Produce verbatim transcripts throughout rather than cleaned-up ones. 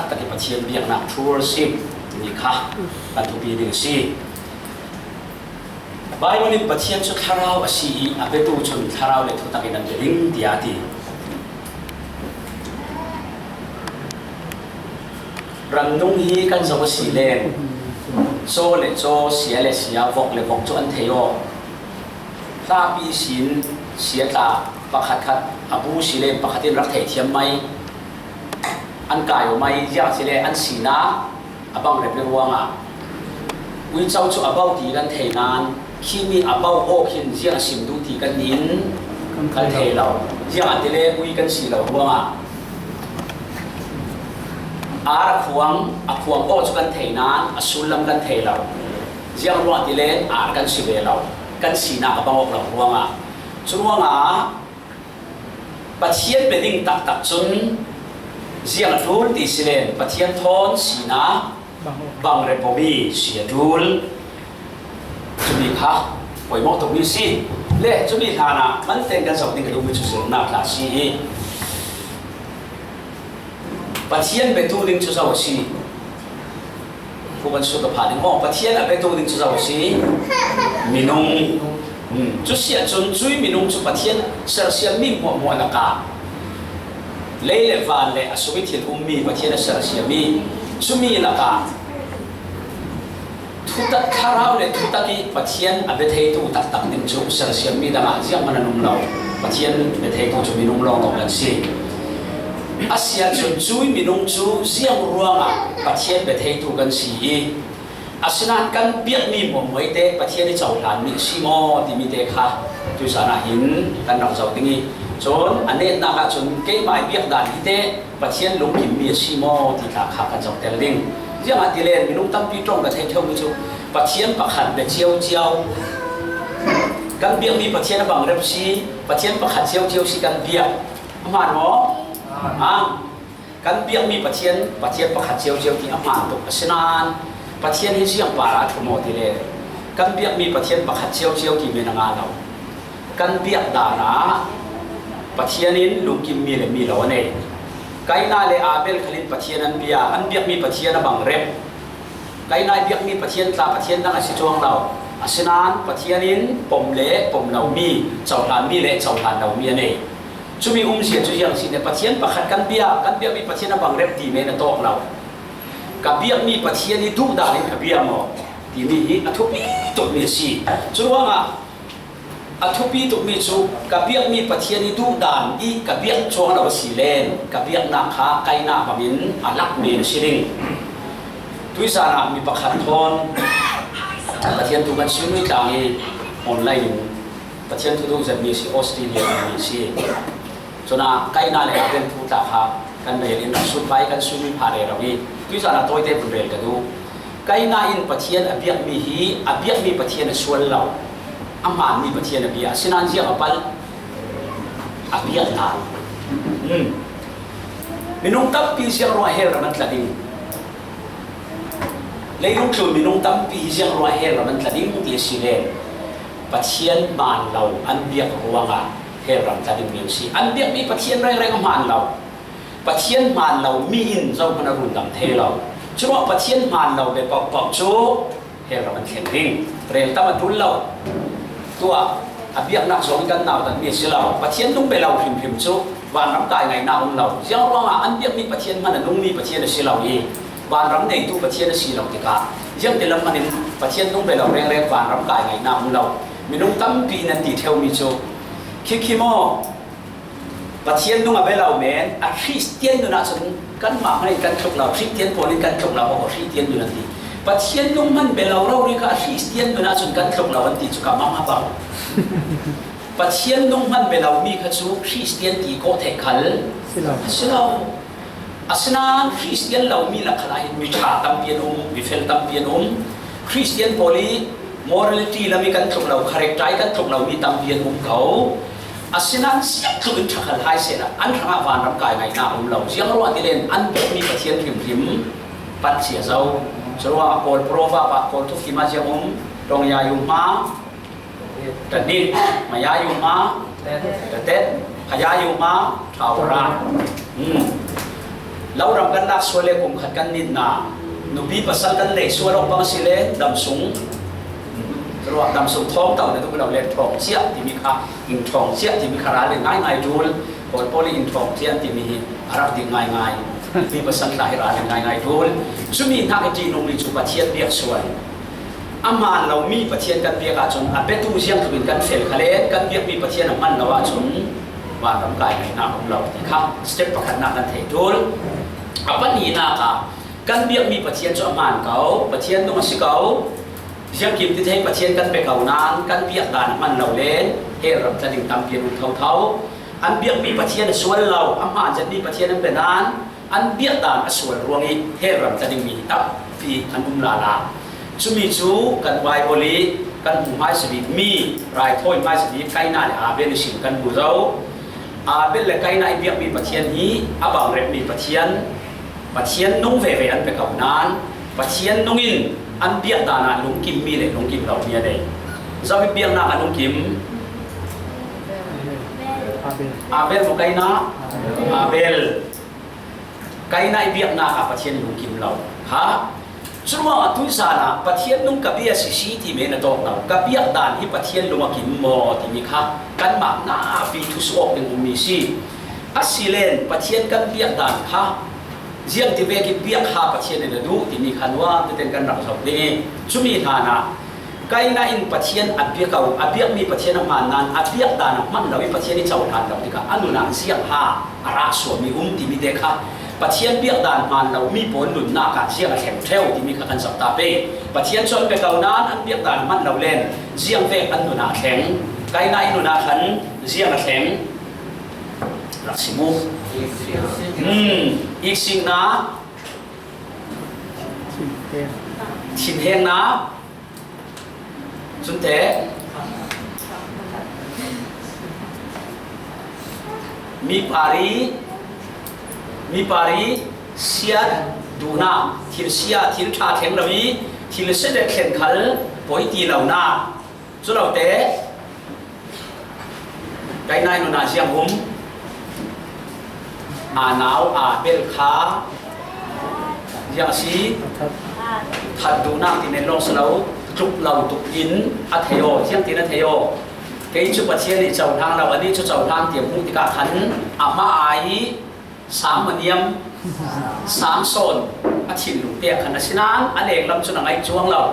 Taktak i Pathian biakna, true worship, ni kha kan thupi ding a si. Bible in Pathian cu thlarau a si i a petu cun thlarau le thutak in an pe ding, tiah a ti. Ramnung hi kan zoh a si le caw le caw, sia le sia, vok le vok cu an thei aw. Hlapi sin sia tla pakhatkhat a bu si le pakhat in rak thei thiam mai, an kai aw mai, ziah si le an sinak a bang rep le ruangah uico cu a bau ti kan thei nain, khimi a bau aw khin ziah a sim duh ti kan in kan thei lo. Ziangahtile ui kan si lo ruangah ar a khuang, a khuang aw cu kan thei nain a sullam kan thei lo. Ziang ruangah tile ar kan si ve lo, kan sinak a bang awk lo ruangah. Cu ruangah Pathian pe ding taktak cun ziang a ṭul ti si len Pathian thawn sinak bang rep awmi si a ṭul. Cumi kha poimawh tukmi si. Le cumi hlanah man tein kan zoh ding ka duhmi cu zirnak hla si i Pathian petu ding cu zo a si. Khukan sut a pha ding. Aw, Pathian a petu ding cu zo a si? Minung. Hmm. Cu si ahcun cui minung cu Pathian sersiammi hmuahhmuah lakah lei le van le a sung i thil ummi Pathian a sersiammi cumi lakah thutak thlarau le thutak i Pathian a bia theitu taktak ding cu sersiammi dangah zianghman an um lo. Pathian bia theitu cu minung lawng lawng kan si. A si ahcun cui minung cu ziang ruangah Pathian bia theitu kan si i, asinain kan biakmi hmuahhmuah te Pathian i cohlanmi a si maw timi te kha tuisan ah hin kan rak zoh ding i, cun a netnak ahcun keimah i biakdan hi te Pathian lungkimmi a si maw ti tla kha kan zoh tel ding. Ziangahtile minung tampi ṭong ka thei ṭheumi cu Pathian pakhat bia cio cio, kan biakmi Pathian a bang rep si, Pathian pakhat cio cio si kan biak. A hmaan maw? A, kan biakmi Pathian, Pathian pakhat cio cio ti a hmaan tuk. Asinain Pathian hi ziang parah a ṭhu maw ti le, kan biakmi Pathian pakhat cio cio ti men a ngah lo. Kan biak dan ah Pathian in lungkimmi le mi lo a nei. Kaina le Abel khal in Pathian an bia, an biakmi Pathian a bang rep. Kaina i biakmi Pathian tla Pathian dang a si cuang lo. Asinain Pathian in pom le pom lomi, cohlanmi le cohlan lomi a nei. Cumi umzia cu ziang si ne, Pathian pakhat kan bia, kan biakmi Pathian a bang rep ti men a tawk lo. Ka biakmi Pathian i duh dan in ka bia maw timi hi a thupi tukmi a si. Curuangah a thupi tukmi cu ka biakmi Pathian i duh dan i ka biak cuang lo a si len ka biaknak kha Kaina bangin a lak men a si ding. Tuizan ah mi pakhat thawn Pathian thu kan suimui tlang i online in Pathian thu duh zetmi a si, Australia mi a si. Cun ah Kaina le Abel thu tla kha kan rel in rak sut pai kan suimui pha rero i tuizan ah tawite vun rel ka duh. Kaina in Pathian a biakmi hi, a biakmi Pathian a sual lo, a hmaanmi Pathian a bia. Asinain ziang a pal a biak hna. Hmm. Minung tampi ziang ruangah hell ram an tla ding? Leilung tlun minung tampi hi ziang ruangah hell ram an tla ding ti a si le Pathian hmaan lo an biak ruangah hell ram tla dingmi an si. An biakmi Pathian rengreng a hmaan lo. Pathian hmaan lo mi in zohman a rundam thei lo. Curuah Pathian hmaan lo bia paohpaoh cu hell ram an thleng ding. Rel tam a ṭul lo. Tuah a biaknak zong kan nautatmi a si lo. Pathian nung bia lo hrimhrim cu vanram kai ngaihnak a um lo. Ziang ruangah an biakmi Pathian hman a nungmi Pathian a si lo i vanram neitu Pathian a si lo tikah ziangtilam hman in Pathian nung bia lo rengreng vanram kai ngaihnak a um lo. Minung tampi in an ti ṭheumi cu khikhi maw? Pathian nung a bia lo men, a Khristian nun ahcun kanmah hmanh in kan tluk lo, Khristian pawl in kan tluk lo, aw, Khristian nun an ti. Pathian nung hman bia lo rori kha a Khristian nun ahcun kan tluk lo an ti cu ka mang a bang. Pathian nung hman bia lo mi kha cu Khristian ti kawh theih khal si lo. A si lo. Asinain Khristian lo mi lak khalah hin mi ṭha tampi an um, mi fel tampi an um. Khristian pawl i morality lam i kan tluk lo, character i kan tluk lo mi tampi an um ko. Asinain siangtluk in ṭha khal hai sehla an hrangah vanram kai ngaihnak a um lo. Ziang ruah ti len an biakmi Pathian hrimhrim pan si a zo. Curuangah Kawl proverb ah, Kawl thukim ah ziang um, ṭong ya yum hma, ṭa nih, hma ya yum hma, ṭa tet, hma ya yum hma, ṭhau ra. Hmm. Lo ram kan lak sual le kum khat kan nitna, nupi pasal kan lei sual awk bang si le dam sung, ruah dam sung thawng tau na duh lo le thawng ciah timi kha, in thawng ciah timi kha ral le ngaingai dul, pawl pawl in thawng ciah timi hi a rak ding ngaingai, nupi pasal tla hi ral le ngaingai dul. Cumi hnak i ṭihnung mi cu Pathian biak sual. A hmaan lomi Pathian kan biak ahcun a biatu ziangtluk in kan fel kha le kan biakmi Pathian a hman lo ahcun vanram kai ngaihnak a um lo ti kha step pakhatnak kan thei ṭul. A pahnihnak ah kan biakmi Pathian cu a hmaan ko, Pathian nung a si ko, ziangkim ti thei Pathian kan pe ko nain kan biak dan a hman lo le hell ram tla ding tampi an um thotho. An biakmi Pathian a sual lo, a hmaan zetmi Pathian an pe nain an biak dan a sual ruang i hell ram tla dingmi tampi an um lala. Cumi cu kan Baibal i kan hmuh hmaisa bikmi, raithawi hmaisa bik Kaina le Abel ihsin kan hmu zo. Abel le Kaina i biakmi Pathian hi a bangrepmi Pathian, Pathian nung veve an pe ko nain Pathian nung in an biak dan ah lungkimmi le lungkim lomi a nei. Zo in biaknak a lungkim? Abel. Abel maw Kaina? Abel. Kaina i biaknak ah Pathian lungkim lo kha. Curuangah tuizan ah Pathian nung ka bia si si ti men a tawk lo. Ka biak dan hi Pathian lung a kim maw timi kha kanmah napi thusuh awk ding ummi si. Asilen Pathian kan biak dan kha ziangtivek i biak kha Pathian in a duh timi kha nuam teten kan rak zoh ding i, cumi hlan ah Kaina in Pathian a biak ko, a biakmi Pathian a hmaan nain a biak dan a hman lo i Pathian i cohlan lo tikah a nun ah ziang ha a rah sualmi um timi te kha Pathian biak dan hmaan lomi pawl nunnak ah ziang a thleng ṭheu timi kha kan zoh ta pei. Pathian cu an pe ko nain an biak dan a hman lo len ziang vek an nun ah a thleng. Kaina i nun ah khan ziang a thleng. Rak si mu. Hmm, iksiknak, thinhengnak, cunte mi pari, mi pari siat duhnak, thil sia, thil ṭha thleng lo i thil sedek thlen khal poi ti lonak. Cu lo te, Kaina i nun ah ziang um? Aa nau Abel kha ziang a si? That duhnak ti men lawng si lo, tluk lo tuk in a thei aw. Ziangtin a thei aw? Kei cu Pathian nih cohlang lo, anih cu cohlang tiang hmuh tikah khan amah aa i sang maniam, sang sawn a thinlung te ah khan a si nain a lenglam cun a ngaih cuang lo.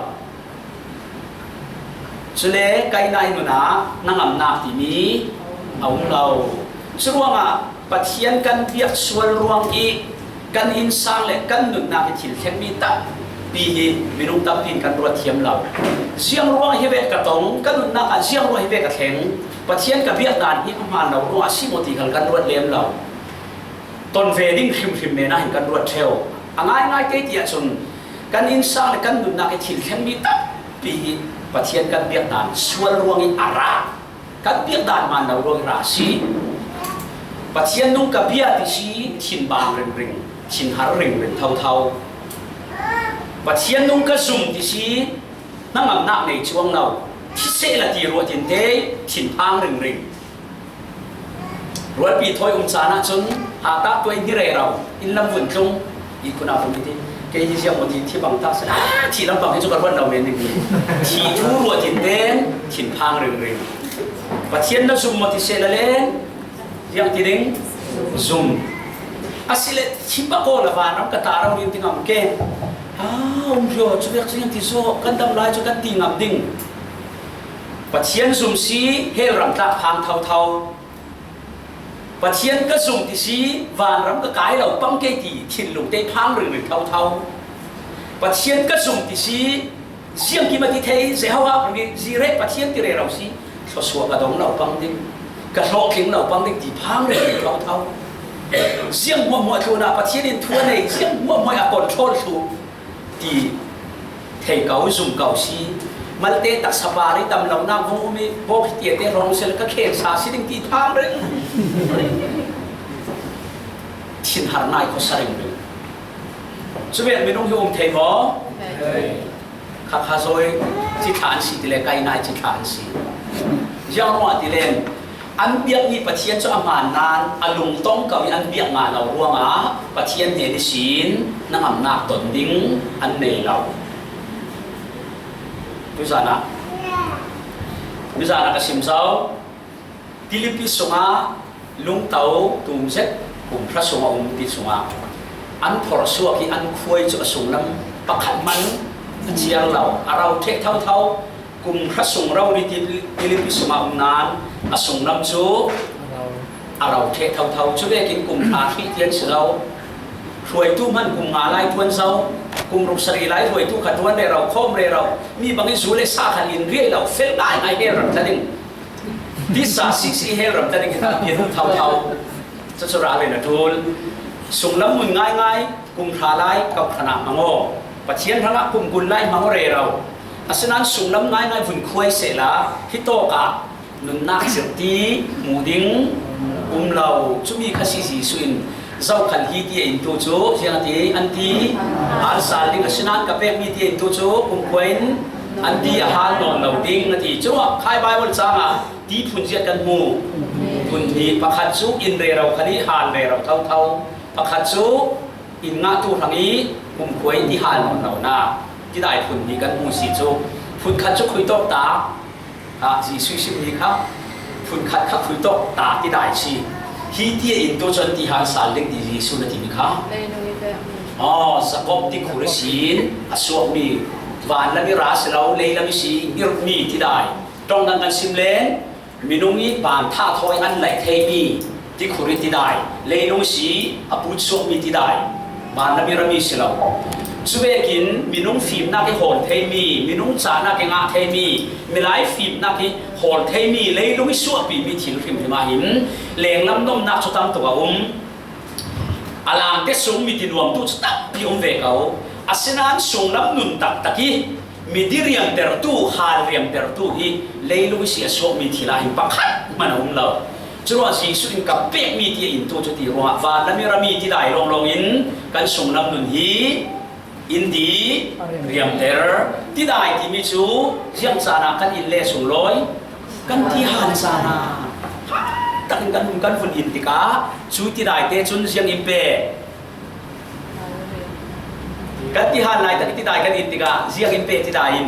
Cule Kaina i nun ah hnangamnak timi a um lo. Curuangah Pathian kan biak sual ruang i kan innsang le kan nunnak i thil thlengmi tampi hi minung tampi in kan ruat thiam lo. Ziang ruang hi vek ka tong, ka nunnak ah ziang ruang hi vek ka thleng, Pathian ka biak dan hi a hmaan lo ruangah a si maw ti khal kan ruat lem lo. Ton ve ding hrimhrim men ah hin kan ruat ṭheu. A ngaingai kei ti ahcun kan innsang le kan nunnak i thil thlengmi tampi hi Pathian kan biak dan sual ruang i a ra. Kan biak dan hmaan lo ruang i ra a si. Pathian nung ka bia ti si, thinbang ringring, thinhar ringring thotho. Pathian nung ka zum ti si, hnangamnak nei cuang lo, thi sehla ti ruah tinte, thinphang ringring. Rualpi thawi um caan ahcun, hatah tuai ni rero, inn lam vun tlung, i khun ah vun i ti. Kei hi ziang maw ti, thi bang ta si, ah, thi lampang hi cu ka ruat lo men ding hi. Thi thu ruat in ten, thinphang ringring. Pathian na zum maw ti sehla len, ziang ti ding, zum. Asile, thi bak aw la vanram ka ta rau ding ti ngam ke. Ah, um rio, cu vek cu ziang ti zaw, kan dam lai cu kan ti ngam ding. Pathian zum si, hell ram tlak phang thotho. Pathian ka zum ti si, vanram ka kai lo pang kei ti thinlung te phang ringring thotho. Pathian ka zum ti si, ziangkim a ti thei, Jehovah zi reh Pathian ti rero si, thluasuah ka dong lo pang ding, ka hlawhtling lo pang ding ti phang ringring thotho. Ziang hmuahhmuah tlunah Pathian in thu a nei, ziang hmuahhmuah a control thlu ti thei ko, zum ko si. Malte taksa par i tam lonak vung um i bawk hi tiate hrawng sel ka khen sa si ding ti phang reng. Thinhar nai khuasa ringring. Cu vek minung hi um thei maw? Thei. Khakha zawi ci thla an si ti le Kaina i ci thla an si. Ziang ruah ti len An biak mi Pathian cu a hmaan nain a lungtong ko in an biak ngai lo ruangah Pathian hnen ihsin hnangamnak ton ding an nei lo. Tuzan ah, nizan ah ka sim zo. Filipi sungah lungto tum zet kum hra sungah um ti sungah an phorhsuak hi an khuai cu a sunglam pakhat hmanh a ciar lo, a ro ṭheh thotho. Kum hra sung rori Filipi sungah um nain a sunglam cu a ro ṭheh thotho. Cu vekin kum hra hrih tiang si lo. Hruaitu hmanh kum nga lai ṭuan zo, kum ruk sarih lai hruaitu kha ṭuan rero, khawm rero. Mi bangin zu le sa khan in riai lo, fel ngaingai hel ram tla ding. Tisa sisi hel ram tla ding in a thotho. Cucu ral in a ṭul. Sunglam mun ngaingai, kum hra lai kawhhran ah hmang aw. Pathian hrangah kum kul lai hmang aw rero. Asinain sunglam ngaingai vun khuai sehla, hi tawkah nunnak zirhti hmuh ding um lo. Cumi kha si Jesuh in zokhal hi tiah in tu cu, ziang a ti, an ti, hal sal ding, asinain ka pekmi tiah in tu cu, kumkhua in an ti a hal nawn lo ding, a ti. Curuangah khai Bible cang ah ti phun ziat kan hmu. Phun hi pakhat cu in rero khal i hal rero thotho. Pakhat cu in ngahtu hrang i kumkhua in i hal nawn lo na. Tidai phun hi kan hmu si cu, phun khat cu khuitawk ta, ah, Jesuh simmi kha, phun khat kha khuitawk ta tidai si. Hi tiah in tu cun ti hal sal ding ti Jesuh na timi kha. Aw, Jakob ti khur ihsin a suakmi, vanlam i ra si lo, leilam ihsi i ngirhmi tidai. Ṭong dang kan sim len, minung i ban thah thawi an laih theimi ti khur i tidai, leilung ihsi a put suakmi tidai, vanlam i rami si lo. Cuvekin minung fimnak i hawl theimi, minung cahnak i ngah theimi, milai fimnak i hawl theimi, leilung i suahpimi thil hrimhrim ah hin lenglam nomnak cu tam tuk a um. A langte sung mi tinuamtu cu tampi um ve ko. Asinain sunglam nun taktak i mi diriamtertu, hal riamtertu hi leilung ihsi a suakmi thil ah hin pakhat hmanh a um lo. Curuangah Jesuh in ka pekmi tiah in tu cu ti ruangah vanlam i rami tidai lawnglawng in kan sunglam nun hi in di riamter. Tidai timi cu ziang caan ah kan in le sunglawi kan ti han caan ah tak in kan hun kan vun in tikah cu tidai te cun ziang in pe. Kan ti han lai tak tidai kan in tikah ziang in pe tidai in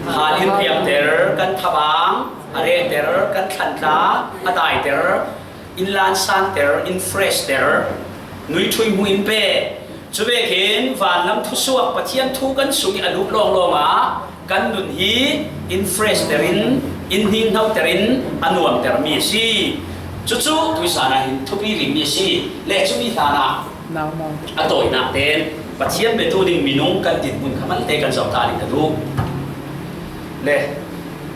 hal in riamter, kan thabang a rehter, kan thlantla a daiter, in lansanter, in fresh ter, nui ṭhui hmuh in pe. Cuvekin vanlam thusuak Pathian thu kan sung i a lut lawnglawng ah kan nun hi in fresh ter in, in hninghno ter in a nuamtermi a si. Cucu tuisan ah hin thupi rihmi a si. Le cumi hlan ah a tawinak tein Pathian biatu ding minung kan dinhmun kha malte kan zoh ta ding ka duh. Le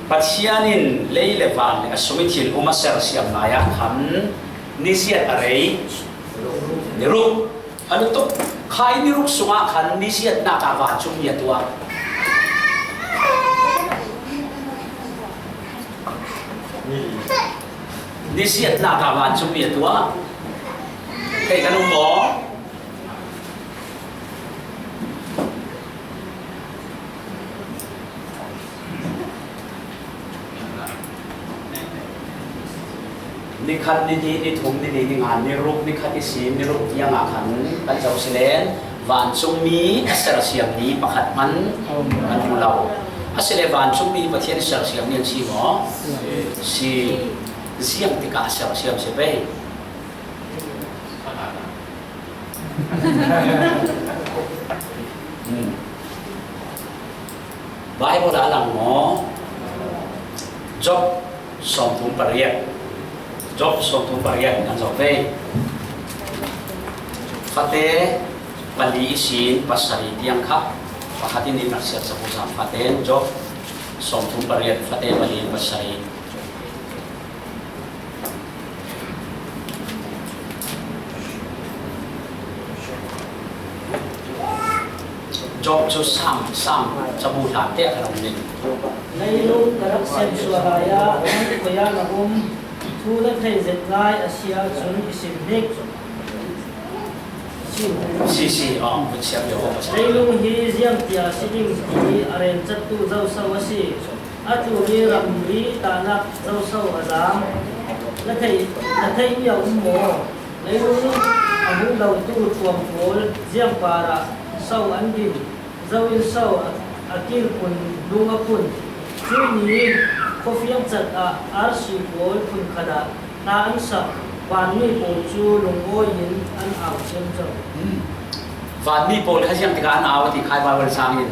Pathian in lei le van le a sung i thil um a sersiam lai ah khan niziat a rei, ni ruk a lutuk. Khai ni ruk sungah khan niziatnak ah vancungmi a tuah. Niziatnak ah vancungmi a tuah. Theih kan um maw? Ni khat, ni hnih, ni thum, ni li, ni nga, ni ruk, ni khat ihsin ni ruk tiang ah khan kan zoh si len, vancungmi a sersiam ni pakhat hmanh kan hmu lo. A si le vancungmi Pathian sersiam ni an si maw? Si. Ziang tikah a sersiam si pei? Hmm. Bible ah a lang maw? Job sawmthum pariat. Job sawmthum pariat kan zoh ve. Fate pali ihsin pasarih tiang kha pakhat in in rak siat cabu zam fate Job sawmthum pariat fate pali in pasarih. Job cu sam, sam cabu hlan te a ka rak ning. Leilung ka rak sem sual lai ah nang khuiah na um, thu na thei zet lai a si ahcun i sim hnik. Si, si, oh, vun siam lio, oh, si. Leilung hi ziangtia si ding ti a remcattu zoso a si. Atu hi ramri tahnak zoso a zaam. Na theih, na theih mi a um maw? Leilung a hung dotu thuam pawl ziang parah so an din? Zo in so a, a kilphun lung a phun? Cuih ni-in khuafiang cat ah arsi pawl phun khat ah hla an sak vanmi pawl cu lungawi in an au ciamco. Vanmi pawl kha ziang tikah an au a ti khai Baibal sang in.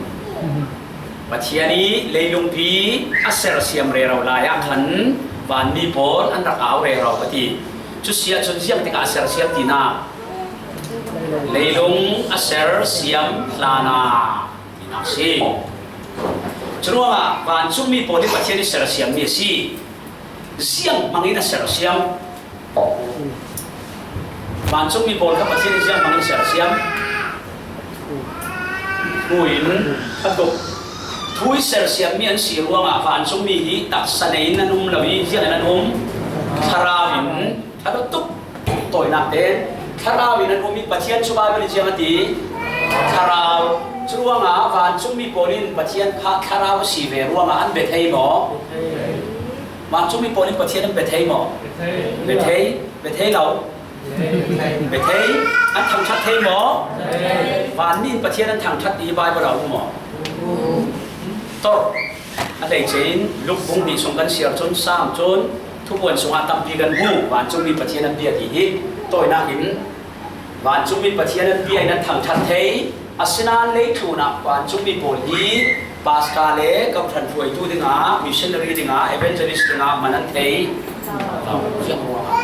Pathian i leilungpi a sersiam rero lai ah khan vanmi pawl an rak au rero a ti. Cu si ahcun ziang tikah a sersiam tinak? Leilung a sersiam hlan ah tinak si. Curuangah vancungmi pawl hi Pathian i sersiammi a si. Ziang hmangin a sersiam? Vancungmi pawl kha Pathian in ziang hmangin sersiam? Hmuin a tuk. Thu i sersiammi an si ruangah vancungmi hi taksa nei in an um lo i ziang in an um? Thlarau in a tuk. Tawinak tein Thlarau in an um i Pathian cu Baibal in ziang a ti? Thlarau. Curuangah vancungmi pawl in Pathian kha thlarau a si ve ruangah an bia thei maw? Vancungmi pawl in Pathian an bia thei maw? Bia thei. Bia thei lo. Bia thei. An thangṭhat thei maw? Van nih in Pathian an thangṭhat ti hi Baibal ah a um maw? Tor. A hleice in Luk bung hnih sung kan siar cun, Sam cun, Thupuan sungah tampi kan hmu. Vancungmi Pathian an bia ti hi tawinak in vancungmi Pathian an bia in an thangṭhat thei. Asinain leitlun ah vancungmi pawl hi pastor le kawhhran hruaitu dingah, missionary dingah, evangelist dingah man an thei lo. Ziang ruangah?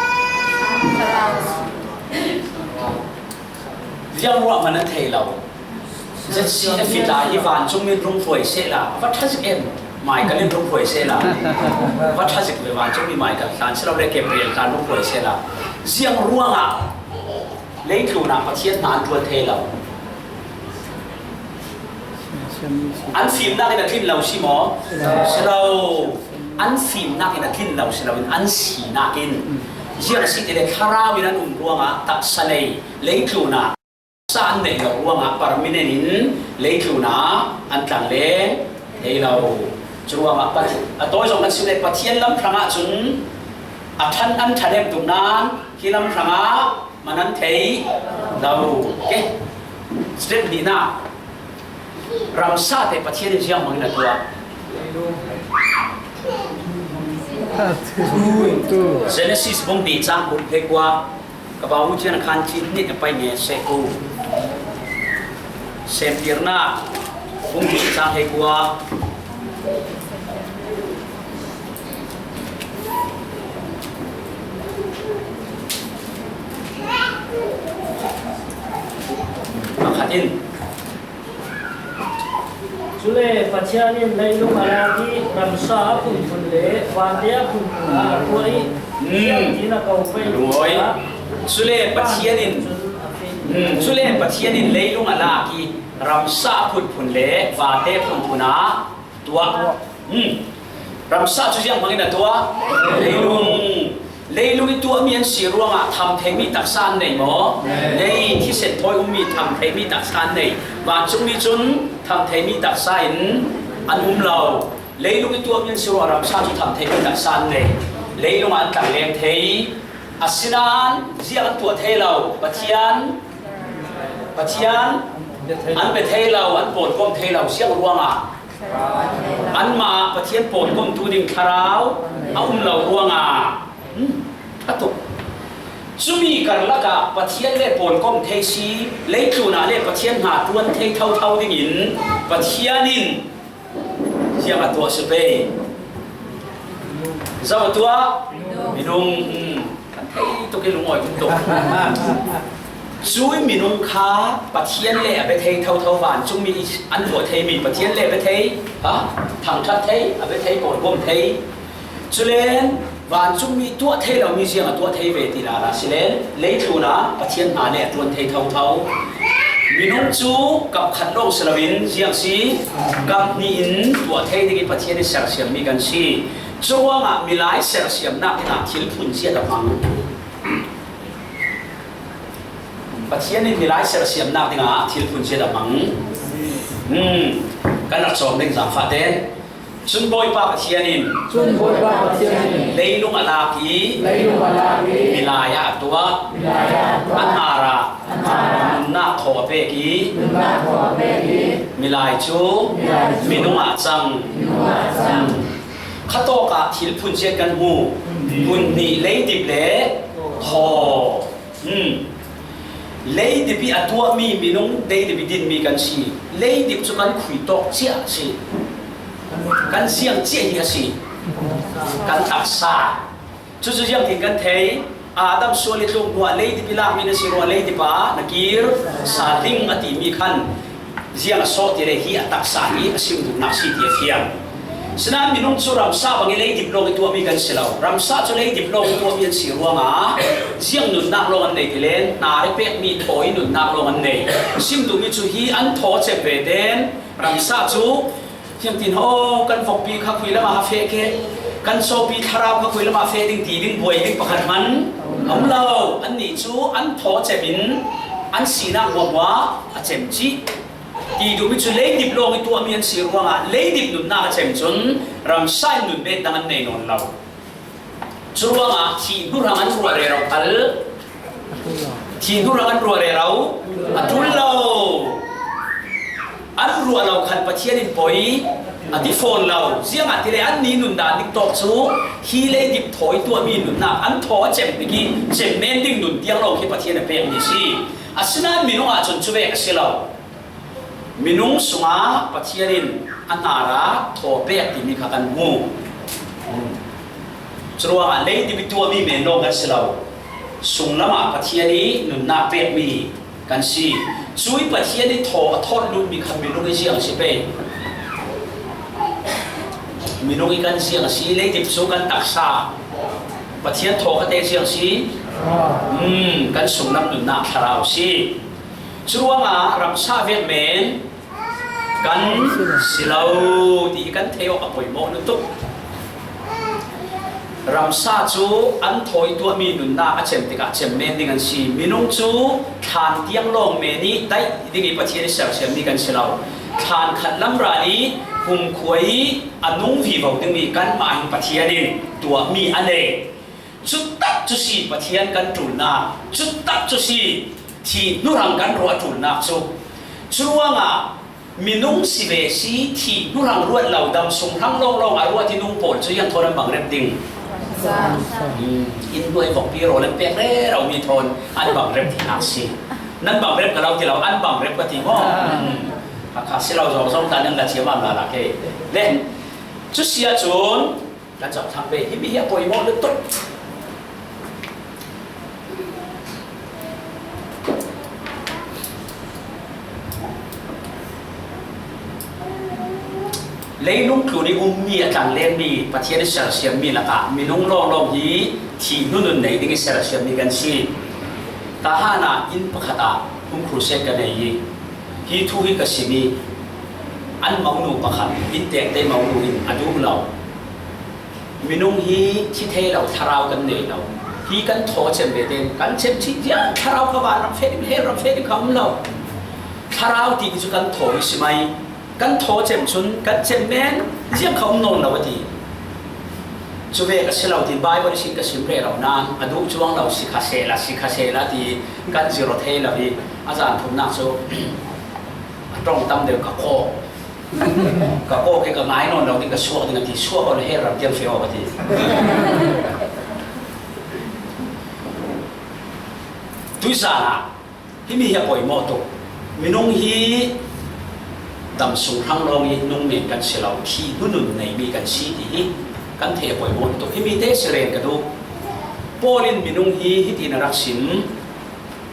Ziang ruangah man an thei lo? Zet si a fit lai hi vancungmi in rung hruai sehla, va ṭha zik em? Michael in rung hruai sehla, va ṭha zik ve vancungmi Michael hlan si lo le Gabriel hlan rung hruai sehla. Ziang ruangah? Leitlun ah Pathian hna an ṭuan thei lo. An fimnak in a tlin lo si maw? Si lo. An fimnak in a tlin lo si loin an sinak in. Ziang a si ti le Thlarau in an um ruangah taksa nei leitlun ah taksa an neih lo ruangah permanent in leitlun ah an tlangleng thei lo. Curuangah Pathian, a tawi zong kan si le Pathian lam hrangah cun a ṭhan an ṭhanem tuk nain hi lam hrangah man an thei lo. Ke, step hnihnak, ramsa te Pathian in ziang hmangin a tuah? Genesis bung hnih cang kul hleikua, ka bau cian a khan cin nih a pai nge seh ko. Semtirnak bung hnih cang hleikua. Pakhat in. Cule Pathian in leilung a lak i ramsa a phunphun le vate a phunphun a tuah i, hmm, ziangtin a ko pei. Lungawi. Cule Pathian in, hmm, cule Pathian in leilung a lak i ramsa a phunphun le vate a phunphun a tuah. Hmm. Ramsa cu ziang hmangin a tuah? Leilung. Leilung i tuahmi an si ruangah tham theimi taksa an nei maw? Nei. Thisen thawi ummi tham theimi taksa an nei. Vancungmi cun tham theimi taksa in an um lo. Leilung i tuahmi an si ruangah ramsa cu tham theimi taksa an nei. Leilung ah an tlangleng thei. Asinain ziang an tuah thei lo? Pathian, Pathian an bia thei lo, an pawlkom thei lo. Ziang ruangah? Anmah Pathian pawlkomtu ding thlarau a um lo ruangah. Hmm, a tuk. Cumi karlak ah Pathian le pawlkom thei si, leitlun ah le Pathian hna ṭuan thei thotho dingin Pathian in ziang a tuah si pei? Zo a tuah? Minung. Hmm. Kan thei tuk i lungawi tuk. Cui minung kha Pathian le a bia thei thotho, vancungmi an tuah theimi Pathian le a bia thei, ha? Thangṭhat thei, a bia thei, pawlkom thei. Culen vancungmi tuah thei lomi ziang a tuah thei ve ti lala si len, leitlun ah Pathian hna le a ṭuan thei thotho. Minung cu kap khat lawng si loin ziang si, kap hnih in tuah thei dingin Pathian in sersiammi kan si. Curuangah milai sersiamnak dingah thil phun zia dah hmang? Pathian in milai sersiamnak dingah thil phun zia dah hmang? Hmm. Kan rak cawm ding zaangfah tein Cun Bawipa Pathian in, cun Bawipa Pathian in leilung a lak i, leilung a lak i, milai ah a tuah, milai ah a tuah, a hnar ah, a hnar ah, nunnak thaw a pek i, nunnak thaw a pek i, milai cu, milai cu, minung ah cang, minung ah cang. Khatawk ah thil phun ziat kan hmu. Phun hnih, leidip le thaw. Hmm. Leidip i a tuahmi minung, leidip i dinmi kan si. Leidip cu kan khui tawk cia a si. Kan ziang cia hi a si. Kan taksa. Cucu ziangtin kan thei? Adam sual i tluk hnuah leidip i lakmi na si ruangah leidip ah na kir sa ding a timi khan ziang a sawh ti le hi a taksa hi a sim duhnak si ti a fiang. Sinain minung cu ramsa bang i leidip lawng i tuahmi kan si lo. Ramsa cu leidip lawng i tuahmi an si ruangah ziang nunnak lawng an nei ti le hna i pekmi thaw i nunnak lawng an nei. Sim duhmi cu hi an thaw cem ve ten ramsa cu, thiangtin haw kan vokpi kha khui lamah a feh ke, kan sawpi thlarau kha khui lamah a feh ding ti ding buai ding pakhat hman a um lo. Annih cu an thaw cem in an sinak hmuahhmuah a cem cih. Ti duhmi cu leidip lawng i tuahmi an si ruangah leidip nunnak a cem cun ramsa in nun bet dang an nei nawn lo. Curuangah thih hnuhrang an ruah rero khal, thih hnuhrang an ruah rero a ṭul lo. An ruah lo khal Pathian in poi a ti fawn lo. Ziangahtile annih nundan ding tawk cu hi leidip thaw i tuahmi nunnak an thaw a cem bik i cem men ding nun tiang lawng hi Pathian a pekmi a si. Asinain minung ahcun cuvek a si lo. Minung sungah Pathian in a hnar ah thaw pek timi kha kan hmu. Curuangah leidip i tuahmi men lawng kan si lo. Sunglam ah Pathian i nunnak pekmi kan si. Cui Pathian i thaw a thawt lutmi kha minung i ziang a si pei. Minung i kan ziang a si, leidip cu kan taksa. Pathian thaw kha te ziang a si. Hmm, kan sunglam nunnak thlarau a si. Curuangah ramsa vek men kan si lo ti hi kan theih awk a poimawh lutuk. Ramsa cu an thaw i tuahmi nunnak a cem tikah cem men ding an si. Minung cu thlan tiang lawng men i daih ding i Pathian i sersiammi kan si lo. Thlan khat lam ral i kumkhua i a nung vivo dingmi kanmah in Pathian in tuahmi a nei. Cutak cu si Pathian kan ṭulnak, cutak cu si thih hnuhrang kan ruah ṭulnak cu. Curuangah minung si ve si, thih hnuhrang ruat lo, dam sung hrang lawnglawng a ruat i nung pawl cu ziang thawn an bang rep ding? Hmm, inn hnuai vokpi rawl an pek rero mi thawn an bang rep dihnak si. Nan bang rep ka lo ti lo, an bang rep ka ti maw? Hmm. Kha kha si lo zawng zawng ta nan la ciam am la la ke. Le, cu si ahcun, kan zohthang ve, himi hi a poimawh lutuk. Leilung tlun i ummi a tlanglengmi Pathian i sersiammi lakah minung lawnglawng hi thih hnu nun nei ding i sersiammi kan si. Tahan ah inn pakhat ah home crusade ka nei i hi thu hi ka sim i an monu pakhat, inn tekte monu in a duh lo. Minung hi thi thei lo, thlarau kan nei lo. Hi kan thaw cem ve tein kan cem cih tiang thlarau kha van ram feh ding, hell ram feh ding kha um lo. Thlarau ti cu kan thaw hi si mai. Kan thaw cem cun kan cem men ziang kha um nawn lo a ti. Cu ve ka si lo tin Baibal sin ka sim rero nain a duh cuang lo si kha sehla, si kha sehla ti kan zir aw thei lo i a zan thumnak cu a ṭong tam deuh ka kawk. Ka kawk i ka ngai nawn lo ding, ka suak ding a ti, suak aw le hell ram tiang feh aw a ti. Tuizan ah himi hi a poimawh tuk. Minung hi dam sung hrang lawng i nung men kan si lo, thih hnu nun neimi kan si ti hi kan theih a poimawh tuk. Himi te si ren ka duh. Paul in minung hi hiti in a rak sim.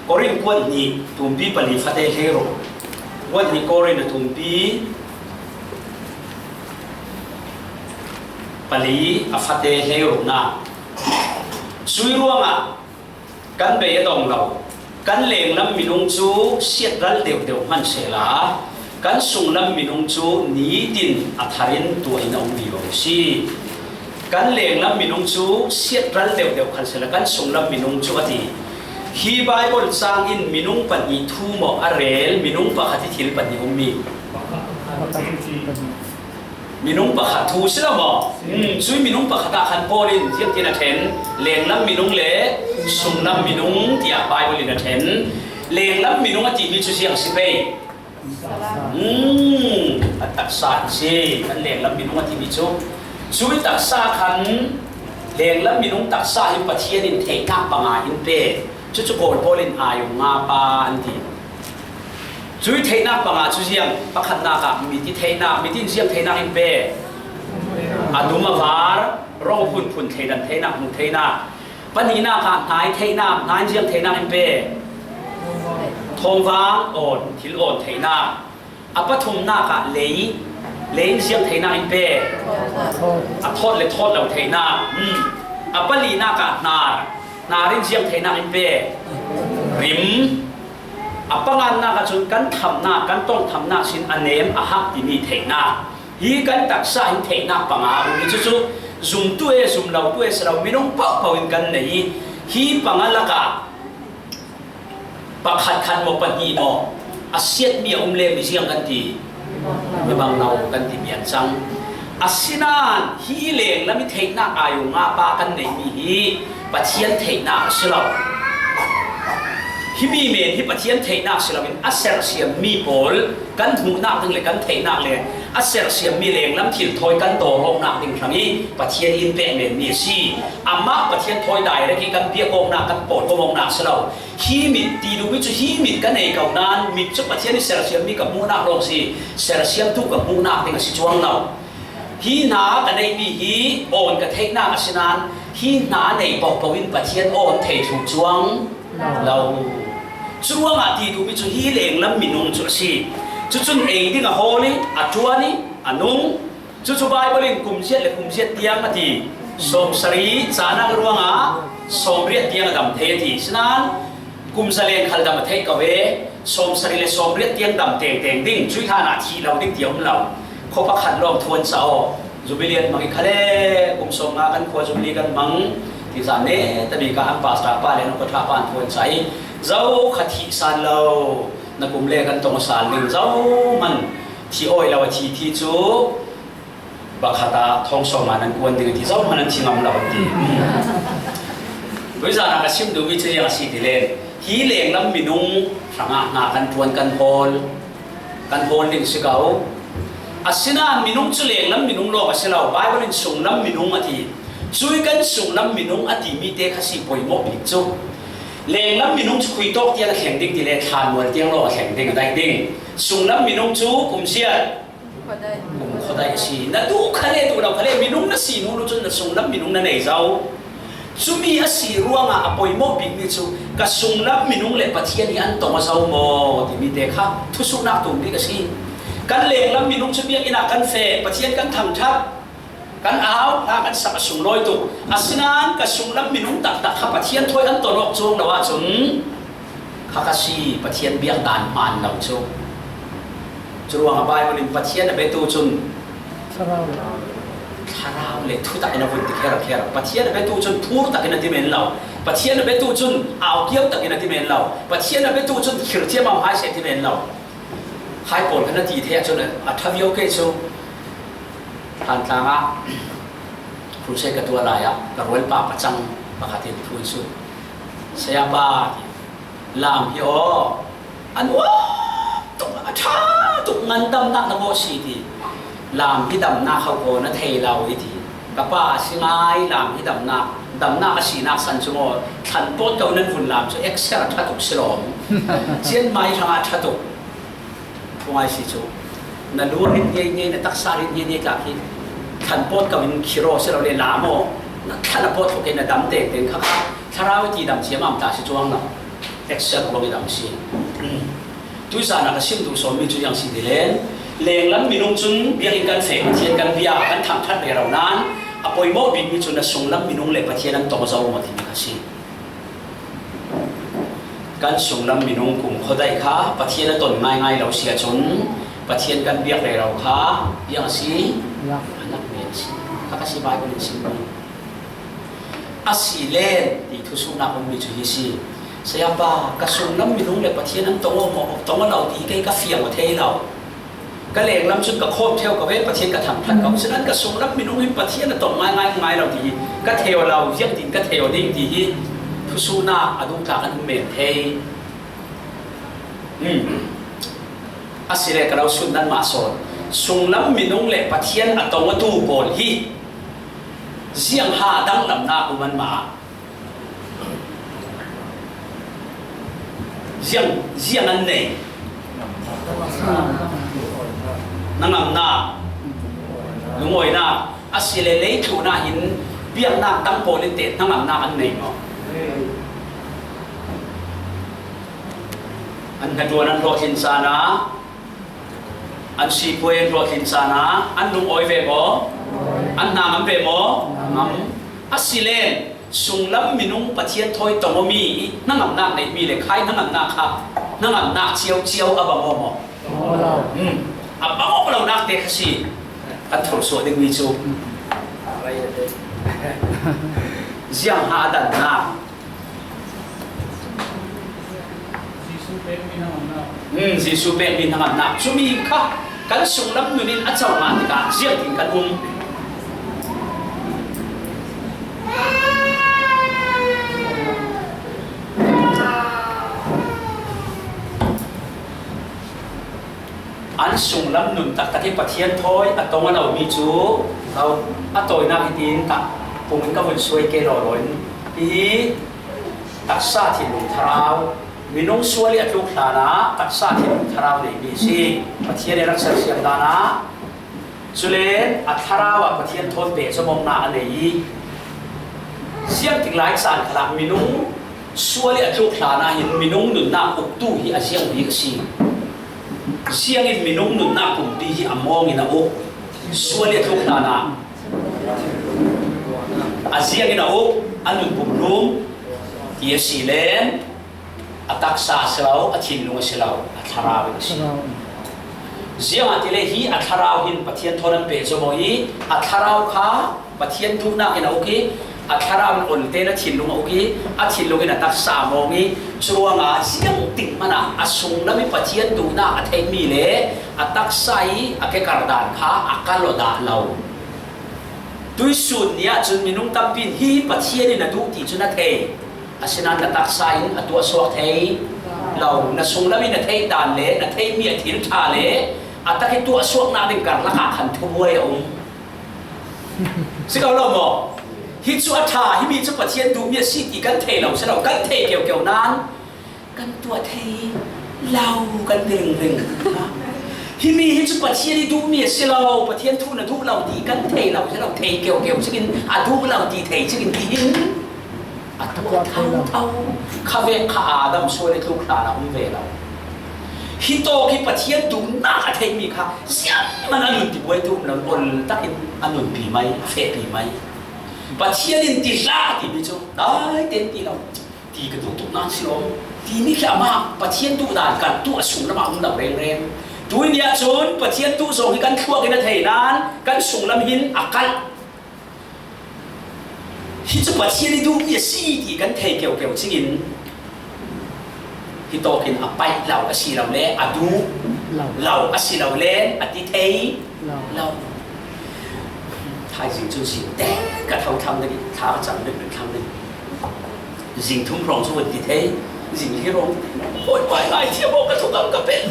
Korin kuat hnih tumpi pali fate hleiruk. Kuat hnih Korin a tumpi pali a fate hleiruknak. Cui ruangah kan bei a dong lo. Kan lenglam minung cu siatral deuhdeuh hman sehla, kan sunglam minung cu nitin a thar in tuah in a um vivo si. Kan lenglam minung cu siatral deuhdeuh khan sehla, kan sunglam minung cu a ti. Hi Baibal cang in minung pahnih thu maw a rel, minung pakhat i thil pahnih ummi. Minung pakhat thu si lo maw? Hmm, cui minung pakhat ah khan Paul in ziangtin a ṭhen, lenglam minung le sunglam minung tiah Bible in a ṭhen. Lenglam minung a timi cu ziang si pei? Hmm, a taksa hi si, kan lenglam minung a timi cu. Cui taksa khan lenglam minung taksa hi Pathian in theihnak panga in pe. Cucu Kawl pawl in ayung nga pa an ti. Cui theihnak panga cu ziang, pakhatnak ah mit i theihnak, mit in ziang theihnak in pe. A dum a var, rawng phunphun thleidan theihnak, hmuh theihnak. Pahnihnak ah hnai theihnak, hnai in ziang theihnak in pe. Thawmvang awn, thil awn theihnak. A pathumnak ah lei, lei in ziang theihnak in pe. A thawt le thawt lo theihnak. Hmm. A palinak ah hnar, hnar in ziang theihnak in pe. Rim. A pangannak ah cun kan thamnak, kan tongthamnak sin a nem, a hak timi theihnak. Hi kan taksa hin theihnak panga a um i cucu zumtu e, zum lotu e si lo, minung pohpoh in kan nei i hi panga lakah pakhat khat maw, pahnih maw, a siatmi a um le mi ziang kan ti, mi bangno kan ti mian cang. Asinain hi lenglam i theihnak ayung nga pa kan neihmi hi Pathian theihnak a si lo. Himi men hi Pathian theihnak si loin a sersiammi pawl kan hmuhnak ding le kan theihnak le a sersiammi lenglam thil thawi kan dawl awknak ding hrang i Pathian in pek menmi a si. Amah Pathian thawi direct i kan biak awknak, kan pawt awknak si lo. Hi mit ti duhmi cu hi mit ka nei ko nain mit cu Pathian i sersiammi ka hmuhnak lawng si, sersiamtu ka hmuhnak ding a si cuang lo. Hi hna ka neihmi hi awn ka theihnak a si nain hi hna nei pohpoh in Pathian awn thei thluh cuang lo. Curuangah ti duhmi cu hi lenglam minung cu a si. Cucun ei ding a hawl i a ṭuan i a nung. Cucu Baibal in kum ziat le kum ziat tiang a ti. Sawmsarih caan ruangah sawmriat tiang a dam thei a ti. Sinain kum zalen khal dam a theih ko e. Sawmsarih le sawmriat tiang dam tengteng ding, cuih hlanah thih lo ding ti a um lo. Khua pakhat lawng thuan sa aw. Jubilee an hmang i khale kum sawmnga kan khua Jubilee kan hmang. Ti zan ne tabik ah an pastor pa le an khua ṭha pa an thuan sa i zo kha thih san lo. Na kum le kan tong a sal ding zo man thih awi lo a thi thi cu pakhat ah thawng sawm ah nan kuan ding a ti, zohman an thi ngam lo an ti. Tuizan ah ka sim duhmi cu ziang a si ti le, hi lenglam minung hrangah hna kan ṭuan, kan hawl, kan hawl ding si ko. Asinain minung cu lenglam minung lawng a si lo, Baibal in sunglam minung a ti. Cui kan sunglam minung a timi te kha si poimawh bik cu. Lenglam minung cu khui tawk tiang a thleng ding ti le thlanmual tiang lawng a thleng ding a daih ding. Sunglam minung cu kum ziat, kum khuadaih a si. Na duh khale, duh lo khale, minung na si hnu cun na sunglam minung na nei zo. Cumi a si ruangah a poimawh bikmi cu ka sunglam minung le Pathian hi an tong a zo maw timi te kha thusuhnak tum bik a si. Kan lenglam minung cu biakinn ah kan feh, Pathian kan thangṭhat, kan au, hla kan sak a sunglawi tuk. Asinain ka sunglam minung taktak kha Pathian thawi an ton awk cuang lo ahcun, kha ka si, Pathian biak dan hmaan lo cu. Curuangah Baibal in Pathian a biatu cun thlarau le thutak in a vun ti kherkher. Pathian a biatu cun phur takin a ti men lo. Pathian a biatu cun au kio takin a ti men lo. Pathian a biatu cun khirciam a hai si a ti men lo. Khai pawl khan a ti thei ahcun a ṭha viau ke cu. Thantlang ah crusade ka tuah lai ah ka rualpa pacang pakhat in thu in sut. Sayapa, ti, lam hi aw, a nuam tuk, a ṭha tuk, ngandamnak na bawh si, ti. Lam hi damnak ho ko na thei lo, i ti. Ka pa a si ngai, lam hi damnak, damnak a sinak san cu maw, thlan pawt ko nan vun lam cu excel a ṭha tuk si lawm. Cianmai hrangah a ṭha tuk. Thungai si cu na lu a rit ngei ngei, na taksa a rit ngei ngei tla khi thlan pawt ko in khiraw si lo le la maw, na thlan a pawt tuk in na dam tengteng kha, kha thlarau i ti dam ciamam ta si cuang lo. Excel ruang i dam si. Tuizan ah ka sim duh sawnmi cu ziang si ti len, lenglam minung cun biakinn kan feh, Pathian kan bia, kan thangṭhat rero nain a poimawh bikmi cu na sunglam minung le Pathian an tong zo maw timi kha si. Kan sunglam minung kum khuadaih kha Pathian a ton ngaingai lo si ahcun Pathian kan biak rero kha biang a si, a nak men a si. Kha ka si Baibal in sim. A si len ti thusuhnak ummi cu hi si. Sayapa, ka sunglam minung le Pathian an tong aw maw, tong aw lo ti kei ka fiang aw thei lo. Ka lenglam cun ka khawm ṭheu ko ve, Pathian ka thangṭhat ko. Sinain ka sunglam minung hi Pathian a tong ngaingai ngai lo ti hi ka thei aw lo, ziangtin ka thei aw ding ti hi thusuhnak a dungthlak an um men thei. Hmm. Asile ka lo sut nanmah sawn. Sunglam minung le Pathian a tong awtu pawl hi ziang ha danglamnak um anmah ah ziang, ziang an nei? Hnangamnak, lungawinak, asile lei tluhnak hin biaknak dang pawl in teh hnangamnak an nei maw? An hnaṭuan an hlawhtlin caan ah, an sipuai an hlawhtlin caan ah an lungawi ve maw? An hnangam ve maw? Ngam. Asile sunglam minung Pathian thawi tong awmi hnangamnak neihmi le khai hnangamnak kha hnangamnak ciauciau a bang aw maw? Hmm. A bang awk lonak te kha si. Kan thursuah dingmi cu ziang ha a dannak. Jesuh pekmi hnangamnak. Hmm, Jesuh pekmi hnangamnak. Cumi kha kan sunglam nun in a co ngah tikah ziangtin kan um? An sunglam nun taktak hi Pathian thawi a tong a lomi cu, lo, a tawinak hitin tak pungin ka vun suai ke law law in, hihi taksa thinlung thlarau, minung sual i a tluk hlanah taksa thinlung thlarau neimi a si. Pathian i rak sersiam dan ah, cule a thlarau ah Pathian thawn pehzom awknak a nei i, ziangtik lai caan khalah minung sual i a tluk hlanah hin minung nunnak uktu hi a ziang bik a si. Ziangin minung nunnak pumpi hi a mawngin a uk, sual i a tluk hlanah a ziangin a uk, a nun pumhlum ti a si len, a taksa a si lo, a thinlung a si lo, a thlarau in a si. Ziangahtile hi a thlarau hin Pathian thawn an pehzom aw i, a thlarau kha Pathian duhnak in a uk i, a thlarau in ol tein a thinlung a uk i, a thinlung in a taksa a mawng i, curuangah ziangtik hmanah a sunglam i Pathian duhnak a theihmi le a taksa i a kekar dan kha a kal aw dah lo. Tuihsun ni ahcun minung tampi in hi Pathian in a duh ti cu na thei. Asinain na taksa in a tuahsuak thei lo. Na sunglam in na theih dan le na theihmi a thil ṭha le a tak i tuahsuaknak ding karlak ah khan thubuai a um. Si ko lo maw? Hi cu a ṭha, himi cu Pathian duhmi a si ti kan thei lo si lo, kan thei keukeu nain kan tuah thei lo kan ti ringring. Himi hi cu Pathian i duhmi a si lo, Pathian thu na duh lo ti kan thei lo si lo, thei keukeu cikin a duh lo ti thei cikin ti hin a tuah thotho. Khavek kha Adam sual i tluk hlan a um ve lo. Hi tawk hi Pathian duhnak a theihmi kha zianghman a nun tibuaitu um lo, ol takin a nunpi mai, a fehpi mai. Pathian in ti hlah a timi cu dai tein ti lo. Ti ka duh tuk nan si lo. Timi khi amah Pathian duh dan kan tuah a sunglam ah um lo rengreng. Tuni ah cun Pathian duh zong hi kan thluak in a thei nan kan sunglam hin a kalh. Hi cu Pathian i duhmi a si ti kan thei keukeu cingin hi tawkin a paih lo a si lo le a duh lo a si lo le a ti thei lo. Thaizing cun si te ka tho thlang ding, thla ka cang ding, thlang ding. Zing thum hrawng cu kan ti thei. Zing li hrawng hawi pai lai thiam aw ka thukam ka pen.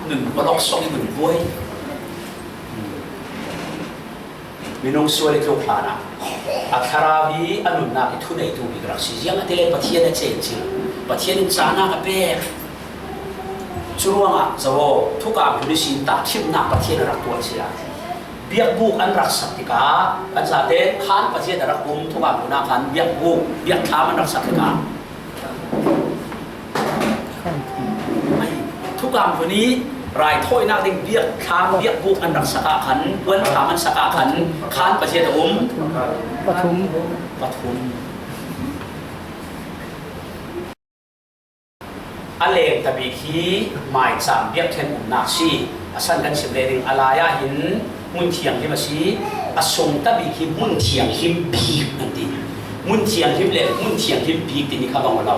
Nun palawk sawng i nun buai. Minung sual i tluk hlanah a thlarau hi a nunnak i thuneitu bik rak si. Ziangahtile Pathian a cencil, Pathian in cahnak a pek. Curuangah zoh aw, thukam hlun ihsin tahṭhimnak Pathian a rak tuah cia. Biakbuk an rak sak tikah kan zate khaan Pathian a rak um, thukam hlun ah khan biakbuk, biakthlam an rak sak tikah, thukam hlun i raithawinak ding biakthlam, biakbuk an rak sak ah khan, puanthlam an sak ah khan khaan Pathian a um. Pathum. Pathum. A leng tabik hi maicam biakṭhen umnak si. A san kan sim ve ding. A lai ah hin hmun thianghlim a si. A sung tabik hi hmun thianghlim bik an ti. Hmun thianghlim le hmun thianghlim bik timi kha bang aw lo.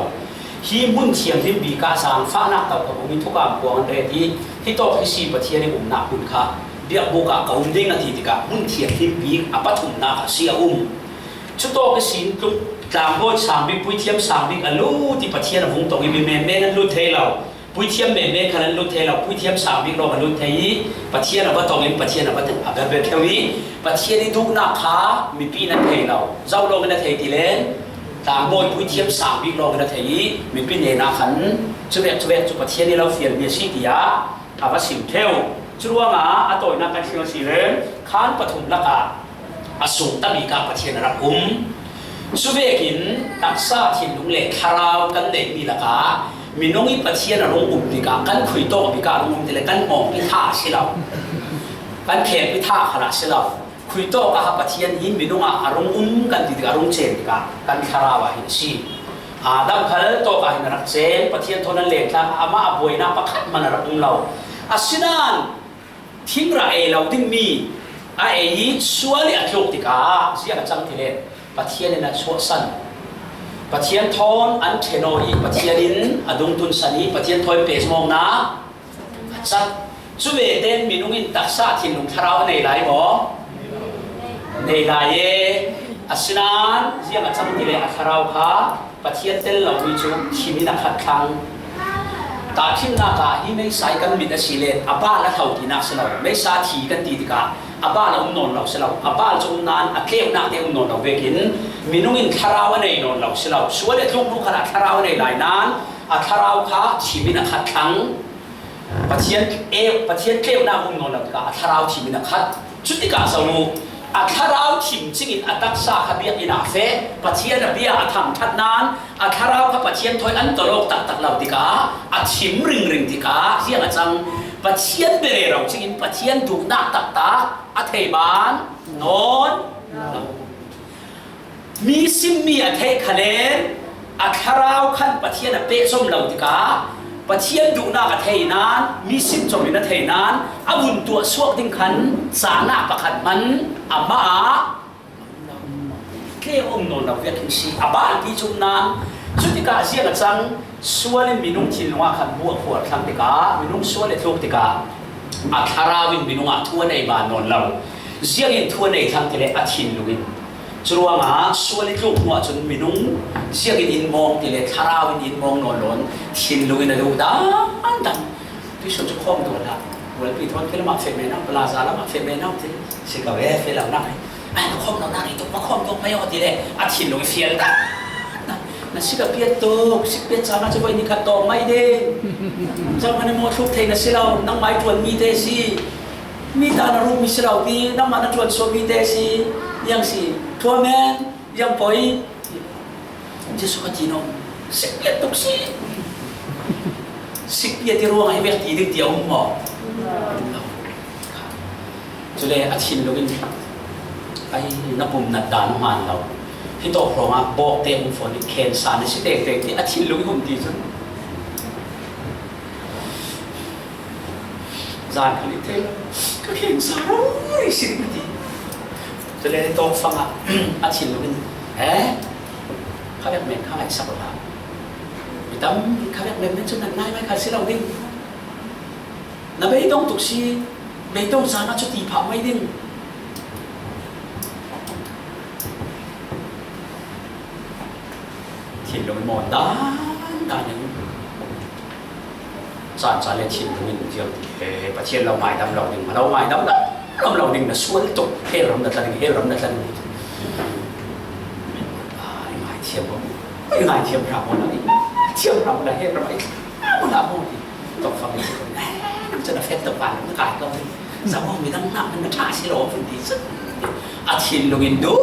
Hi hmun thianghlim bik ah zaangfahnak tokhom um i thukam puang an ret i, hi tawk hi si Pathian i umnak hmun kha biakbuk ah ka um ding a ti tikah hmun thianghlim bik a pathumnak a si a um. Cutawk ihsin tluk tlangbawi sang bik, puithiam sang bik a lut i Pathian a vung tong i mi menmen an lut thei lo. Puithiam menmen khan an lut thei lo, puithiam sang bik lawng an lut thei i Pathian a va tong in Pathian a va, a va bia theu i Pathian i duhnak kha mipi in an thei lo. Zo lawng in a thei ti len, tlangbawi puithiam sang bik lawng in a thei i mipi nena khan cuvek cuvek cu Pathian i lo fialmi a si tiah a va sim theu. Curuangah a tawinak kan hrilh a si len, khan pathum lakah a sungta bik ah Pathian a rak um. Cuvekin taksa thinlung le thlarau kan neihmi lakah minung i Pathian a rung um bik ah kan khuitawk bik ah a rung um ti le kan hngawngpi tha a si lo, kan khelpi tha khal a si lo. Khuitawk ah Pathian hi minung ah a rung um kan ti tikah a rung cen tikah kan thlarau ah hin a si. Adam khal tawk ah hin a rak cen, Pathian thawn an lengtlang, amah a buainak pakhat hmanh a rak um lo. Asinain thingrah ei lo dingmi a ei i sual i a tluk tikah ziang a cang ti le Pathian in a chuahsan. Pathian thawn an ṭhen aw i Pathian in a dungtunsan i Pathian thawn pehzmawknak a cat. Cu ve tein minung in taksa thinlung thlarau a nei lai maw? Nei lai e. Asinain ziang a cang ti le a thlarau kha Pathian tel lomi cu thim in a khat thlang. Tahṭhimnak ah hi meisa i kan mit a si le a bal a hlo tinak si lo. Meisa thi kan ti tikah a bal a um nawn lo si lo. A bal cu um nain a tleunak te um nawn lo vekin minung in thlarau a nei nawn lo si lo. Sual i a tluk hnu khan a thlarau a nei lai nain a thlarau kha thim in a khat thlang. Pathian e, Pathian tleunak um nawn lo tikah a thlarau thim in a khat. Cutikah zoh u, a thlarau thim cingin a taksa kha biakinn ah feh, Pathian a bia a thangṭhat nain a thlarau kha Pathian thawi an tolawk taktak lo tikah a thim ringring tikah ziang a cang? Pathian bia rero cingin Pathian duhnak taktak a thei ban nawn lo. Mi simmi a theih khal le a thlarau khan Pathian a pehzom lo tikah Pathian duhnak a thei nain, mi sim com in a thei nain, a vun tuah suak ding khan cahnak pakhat hmanh amah ah tleu a um nawn lo vialte si. A balpi cu um nain, cutikah ziang a cang? Sual in minung thinlung ah khan bu a khuar thlang tikah, minung sual i tluk tikah a thlarau in minung ah thu a nei ban nawn lo. Ziangin thu a nei thlang ti le a thinlung in. Curuangah sual i tluk hnu ahcun minung ziangin in mawng ti le thlarau in in mawng nawn lo, thinlung in a duh dan dan. Tuisun cu khawm tuah hlah. Bualpi thawn khi lamah feh men ah, Plaza lamah feh men ah ti. Si ko e, feh lo nak. Ai, na khawm lo nak i tuk, na khawm tuak mai aw ti le a thinlung i fial dan dan. Na sik a piat tuk, sik piat caan ah cu voi ni khat tawng mai ding. Zohhmanh i maw thluk thei na si lo, nangmah i ṭuanmi te si. Mi ta na rummi si lo ti, nangmah na ṭuan sualmi te si. Yang si, ṭhua men, yang poi. Jesuh kha ti no, sik piat tuk si. Sik piat i ruangah hi vek ti ding ti a um maw? Cule a thinlung in, ai, na pumnat dan hmaan lo. Hi tawk hrawngah bawk te hung fawn i khensa na si tektek ti a thinlung in hum ti cun. Zan kha nih thei lo. Ka khensa rori si ding ti. Cule tawk fangah a thinlung in, he? Kha vek men kha ngaihsak hlah. Mi tam kha vek men men cu nan ngai mai kha si lo ding. Na beidong tuk si, beidong caan ah cu ti phah mai ding. Thinlung in maw dan dan in caan caan le thinlung in ziang ti, he, he, Pathian lo ngaidam lo ding, lo ngaidam lo, lo, lo ding, na sual tuk, hell ram na tla ding, hell ram na tla ding. Ai, ngaithiam maw, ai, ngaithiam hram maw, ai, thiam hram maw, hell ram ai. Ula hmu ti, tawk fang i si ko. Nang cu na fek tuk ah na kai ko. Zamo midang nak na ṭha si lo fun ti cu. A thinlung in duh,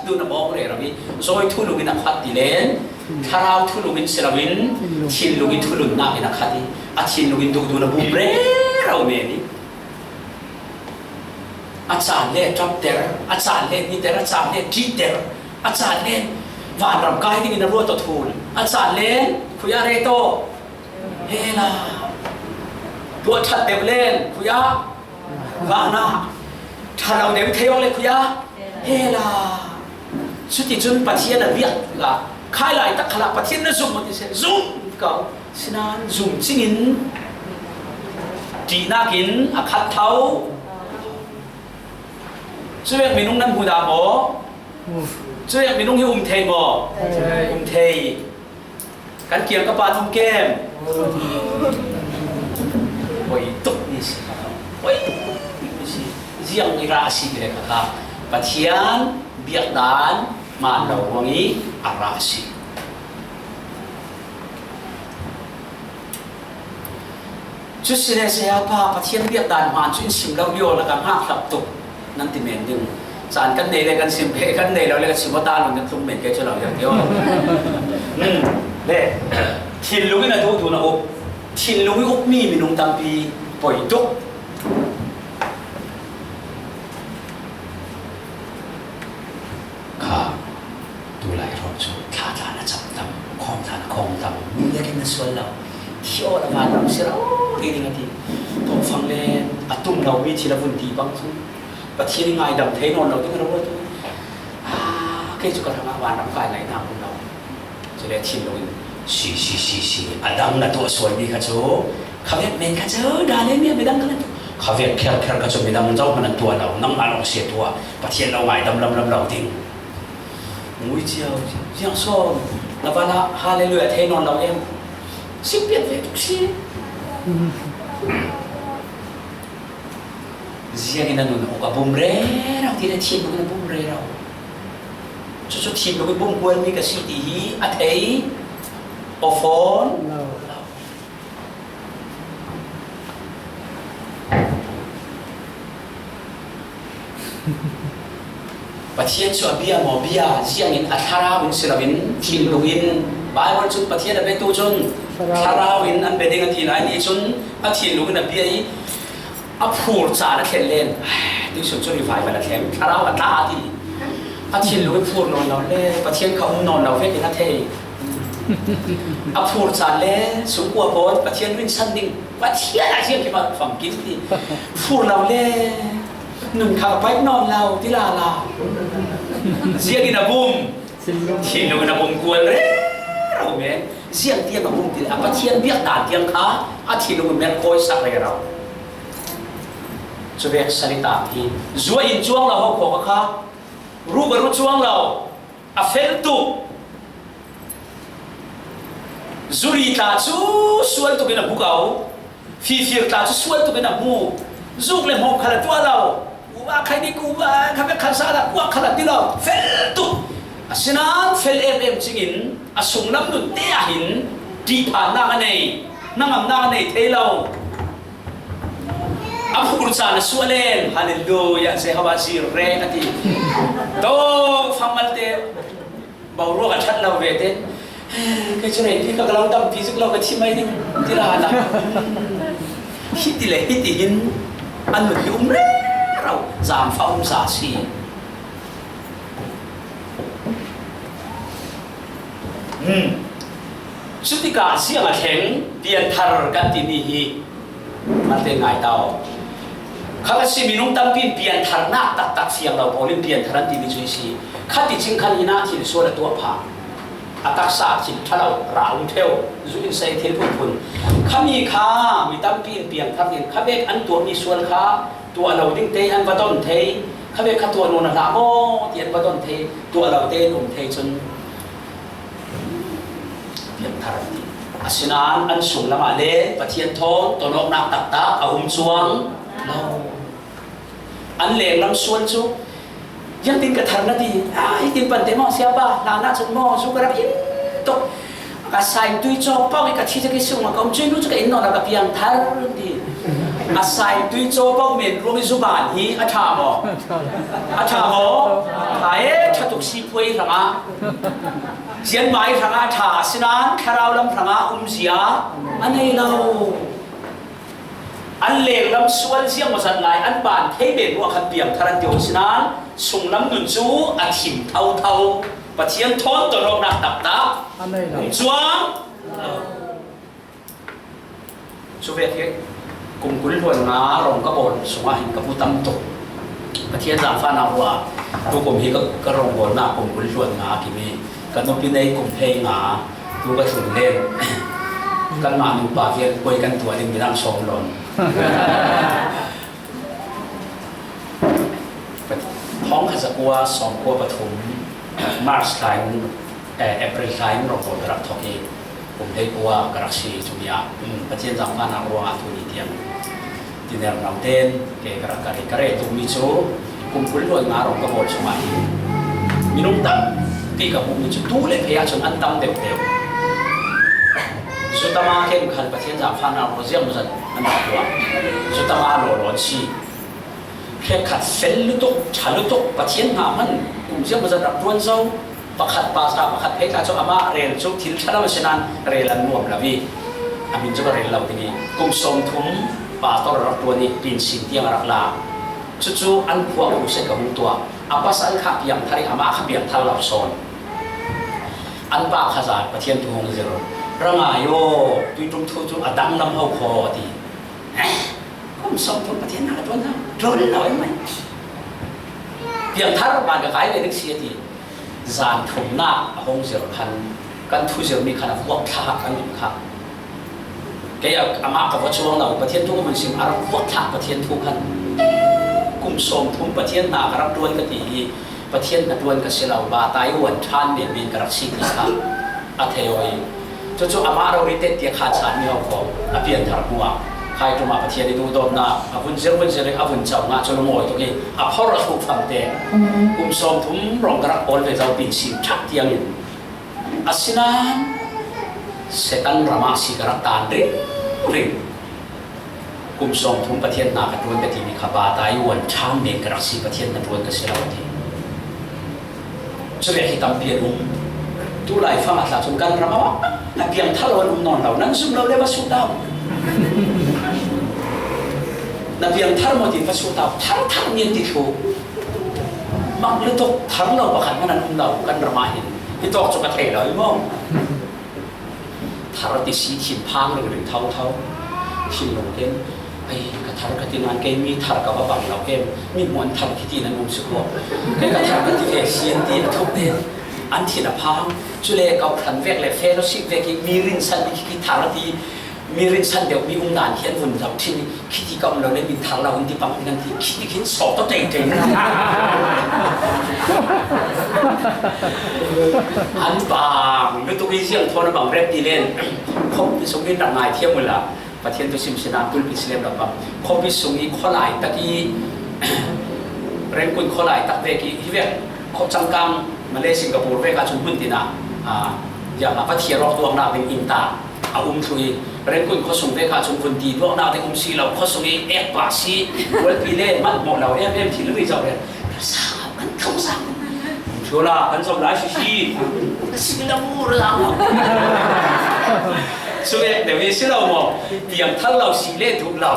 duh na bawng rero i zawi thulung in a khat ti len, thlarau thulung in si loin, thinlung i thulunnak in a khat i, a thinlung in duh, duh na bum rero men i. A caan le ṭapter, a caan le niter, a caan le ṭihter, a caan le vanram kai dingin a ruat aw thul, a caan le khuiah re taw, hela, ruah ṭhat deuh len khuiah, vanah ṭha lo deuh thei awk le khuiah, hela. Cuticun Pathian a biak tikah Khai laitak khalah Pathian na zumh maw ti seh, zumh ka, sinan zumh cingin ṭihnakin a khat tho. Cuvek minung nan hmu dah maw? Cuvek minung hi um thei maw? Um thei. Kan kiang ka pa nung kem. Hoi tuk ni si. Hoi tuk ni si. Ziang i rah si le kha. Pathian biakdan man lo wang i a rah si. Cu si le saya pa, Pathian biakdan hman cu in sim lo lio na ka hngak hlap tuk nan ti men ding. Caan kan nei le kan sim ke, kan nei lo le kan sim aw ta lo nan tlung men ke cu lo lio tio. Hmm. Le, thinlung in a duhduh na up, thinlung i upmi minung tampi poi tuk. Kha, tulai hrawh cu thla tla na cam tam, khawm tla na khawm tam, mi le ken na sual lo, thi awla vanram si rau rih ding a ti. Thawngfang le a tum lo mi thil a vun ti bang cu Pathian i ngaidam thei nawn lo ding a ro tu. Ah, kei cu ka hrangah vanram kai ngaihnak um lo. Cule thinlung in, si, si, si, si, a dang na tuah sual mi kha cu, khavek men kha cu, Daniel mi a midang kha na tuah. Khavek kher, kher kha cu midang zohman an tuah lo, nangmah lawng si a tuah, Pathian lo ngaidam lamlam lo ding. Ngui cio, ziang sawm, na van ah Hallelujah thei nawn lo em? Sim pian ve tuk si. Ziangin a nun a uk a bum rero ti le thinlung in a bum rero. Cucu thinlung in bum kualmi ka si ti hi a thei aw fawn lo. Pathian cu a bia maw? Bia. Ziangin a thlarau in si loin thinlung in. Baibal cun Pathian a biatu cun thlarau in an bia ding a ti lai nih cun a thinlung in a bia i a phur caan a thlen len. Tuisun cu revival a thleng, thlarau a tla a ti. A thinlung in phur nawn lo le Pathian kha um nawn lo vekin a thei. A phur caan le sungkua pawl Pathian rinsan ding Pathian a ziang khi mah famkim ti. Phur lo le nun kha ka paih nawn lo ti lala. Ziangin a bum. Thinlung in a bum kual rero men. Ziang tiang a bum ti le a Pathian biakdan tiang kha a thinlung in merkawi sak rero. Cuvek salitak hi zuah in cuang lo ho khawh kha, ruh ka ruh cuang lo, a fel tuk. Zuri tla cu sual tukin a hmu ko, fifir tla cu sual tukin a hmu. Zuk le hmawm khal a tuah lo. Kuba khai ni kuba kha bek khan sa la kuak khal a ti lo. Fel tuk. Asinain fel em em cingin a sunglam nun te ah hin ṭihphannak a nei, hnangamnak a nei thei lo. A phur caan a suah len, Hallelujah, Jehovah Jireh a ti. Tawk fangmalte boruak a ṭhat lo ve te. Kei cu rei ka lo dam ti zik lo ka thi mai ding ti la la. Hiti le hiti hin a nun hi um rero, zaangfah um za si. Hmm. Cutikah ziang a thleng pianthar kan timi hi malte ngai ta aw. Kha ka si minung tampi in piantharnak taktak fiang lo pawl in pianthar an timi cu i si. Kha ti cing khan hinah thil sual a tuah phah. A taksa thil ṭha lo ra um ṭheu. Zu in sei thil phunphun. Khami kha mi tampi in piangthar in kha bek an tuahmi sual kha tuah lo ding tein an va don thei, kha bek kha tuah nawn a hlah maw ti an va don thei, tuah lo tein um thei cun piangthar an ti. Asinain an sunglam ah le Pathian thawn tonawknak taktak a um cuang lo. An lenglam sual cu, ziangtin ka thar na ti, ah, hitin pante maw, siapa, hlan ah cun maw, zu ka rak in tuk. Ka saingtui cawk paoh i ka thi cak i sung a ka um cu, nu cu ka in nawn lo, ka piang thar ti. A saingtui cawk paoh men ruang i zuban hi a ṭha maw? A ṭha maw? Ṭha e, ṭha tuk si phuai hrangah, zianmai hrangah a ṭha, asinain thlarau lam hrangah umzia a nei lo. An lenglam sual ziang maw zat lai, an ban thei men ruah khan piangthar an ti awk sinain, sunglam nun cu a thim thotho. Pathian thawn tonawknak taktak a nei lo. Um cuang. Cuvek hi kum kul hluan nga rong ka bawl sungah hin ka bu tam tuk. Pathian zaangfahnak ruah tukum hi ka, ka rong bawlnak kum kul hluan nga a kim i Ka nupi nei kum hleinga, tu ka thun len. Kanmah nupa vial koi kan tuah ding midang sawm lawn. Thawngkhat zakua sawmkua pathum, March thla in, eh, April thla in rawngbawl ka rak thawk hi. Kum hlei kua ka rak si cu mi ah, um, Pathian zaangfahnak ruangah thu ni tiang ti ner no tein ke ka rak ka rel, ka rel tukmi cu kum kul hluai nga rawng ka bawl chungah hin minung tampi ka hmuhmi cu tu le phei ahcun an tam deuh deuh. Zutama ken khal Pathian zaangfahnak ruang ziangmazat an rak tuah. Zutama lawlaw an si. Hrekkhat fel lutuk, ṭha lutuk, Pathian hna hman kum ziangmazat rak ṭuan zo. Pakhat pastor, pakhat phei tla cu amah rel cu thil ṭha lam a si nain rel an nuam lo i a hmin cu ka rel lo ding i kum sawmthum pastor a rak ṭuan i pinsin tiang a rak lak. Cucu an khua crusade ka hung tuah. A pasal kha piangthar i amah kha piangthar lo sawn. An pa kha zan Pathian thu hung zir. Ra ngai aw, tuiṭum thu cu a danglam ho kho a ti. Kum sawmthum Pathian hna ka ṭuan hna. Ṭuan lo ai mai. Piangthar ban ka kai ve ding si a ti. Zan thumnak a hung zir khan kan thuzirmi khan a vuak thlak an um kha. Kei a, amah ka va cuang lo, Pathian thu ka vun sim, a rak vuak thlak Pathian thu khan. Kum sawmthum Pathian hna ka rak ṭuan ka ti hi, Pathian hnaṭuan ka si lo, batai uan ṭhan men men ka rak si ti kha a thei aw i, cucu amah rori tet tiah khan sanmi ho kho a pianthar hnuah khai ṭum ah Pathian i duhdawtnak a vun zir, vun zir i a vun co ngah cu lungawi tuk i a phor a thuk fam te. Kum sawmthum rawng ka rak kawl ve zo, pinsin ṭhak tiangin. Asinain Satan ram ah si ka rak tan ringring. Kum sawmthum Pathian hna ka ṭuan ka timi kha batai uan ṭhan men ka rak si, Pathian hnaṭuan ka si lo a ti. Cuvek hi tampi an um. Tu laifang ah tla cun kan ram ah na piangthar lo an um nawn lo. Nan zum lo le va sut au. Na piangthar maw tiin va sut au. Thar thar men ti thlu. Mak lutuk, thar lo pakhat hmanh an um lo kan ram ah hin. Hi tawk cu ka thei lo i maw? Thar ti si thin phang ringring thotho. Thinlung tein, "Ai, ka thar ka ti nain keimi thar ka va bang lo em? Mi hmuan thar khi ti nan um si khawh. Kei ka thar ka ti ve si," an ti a thuk tein an thin a phang. Cule kawhhran vek le fellowship vek i mi rinsan mi khi thar a ti, mi rinsan deuh mi um nan khi an vun zoh ṭhin i, "Khiti ka um lo le, min thar lo," an ti pang ding an ti. Khiti khin sawh tawh ṭeng ṭeng. An bang lutuk i ziang thawn a bang rep ti len. Khuapi sung in rak ngai thiam ula. Pathian tu sim sinain kulpi si lem lo bang. Khuapi sung i khualai tak i, Rengkun khualai tak vek i, hi vek, khuacangkang Malay, Singapore vek ahcun hmun tin ah, ah, ziang a va thia rawk duaknak ding inn ta a um thlu i, Rengkun khuasung vek ahcun vun ti duaknak ding um si lo, khuasung i ek pah si, bualpi le manh mawh lo, em em thil ri zoh le, sa kan thong sang. Thula kan zoh lai si si. Si lo, ra lo. Cuvek deuh i si lo maw? Piangthar lo si le duh lo.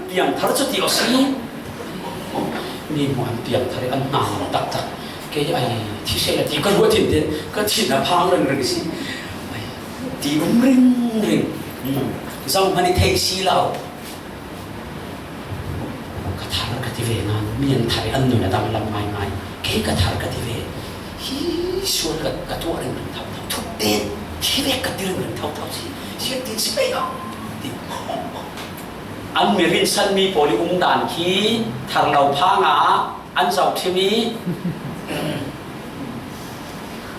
Piangthar cu ti aw si. Mi hmuan piangthar i an hna taktak. Kei ai, thi seh la ti ka ruat in te, ka thin a phang ringring si. Ai, ti um ringring. Zoh hmanh i thei si lo. Ka thar ka ti ve nain, mi an thar i an nun a danglam ngaingai. Kei ka thar ka ti ve. Hi sual ka, ka tuah ringring thotho. Thuk tein, thi vek ka ti ringring thotho si. Ziah tin si pei lo. Ti. An mi rinsanmi pawl i umdan khi thar lo phang ah an zoh ṭhim i,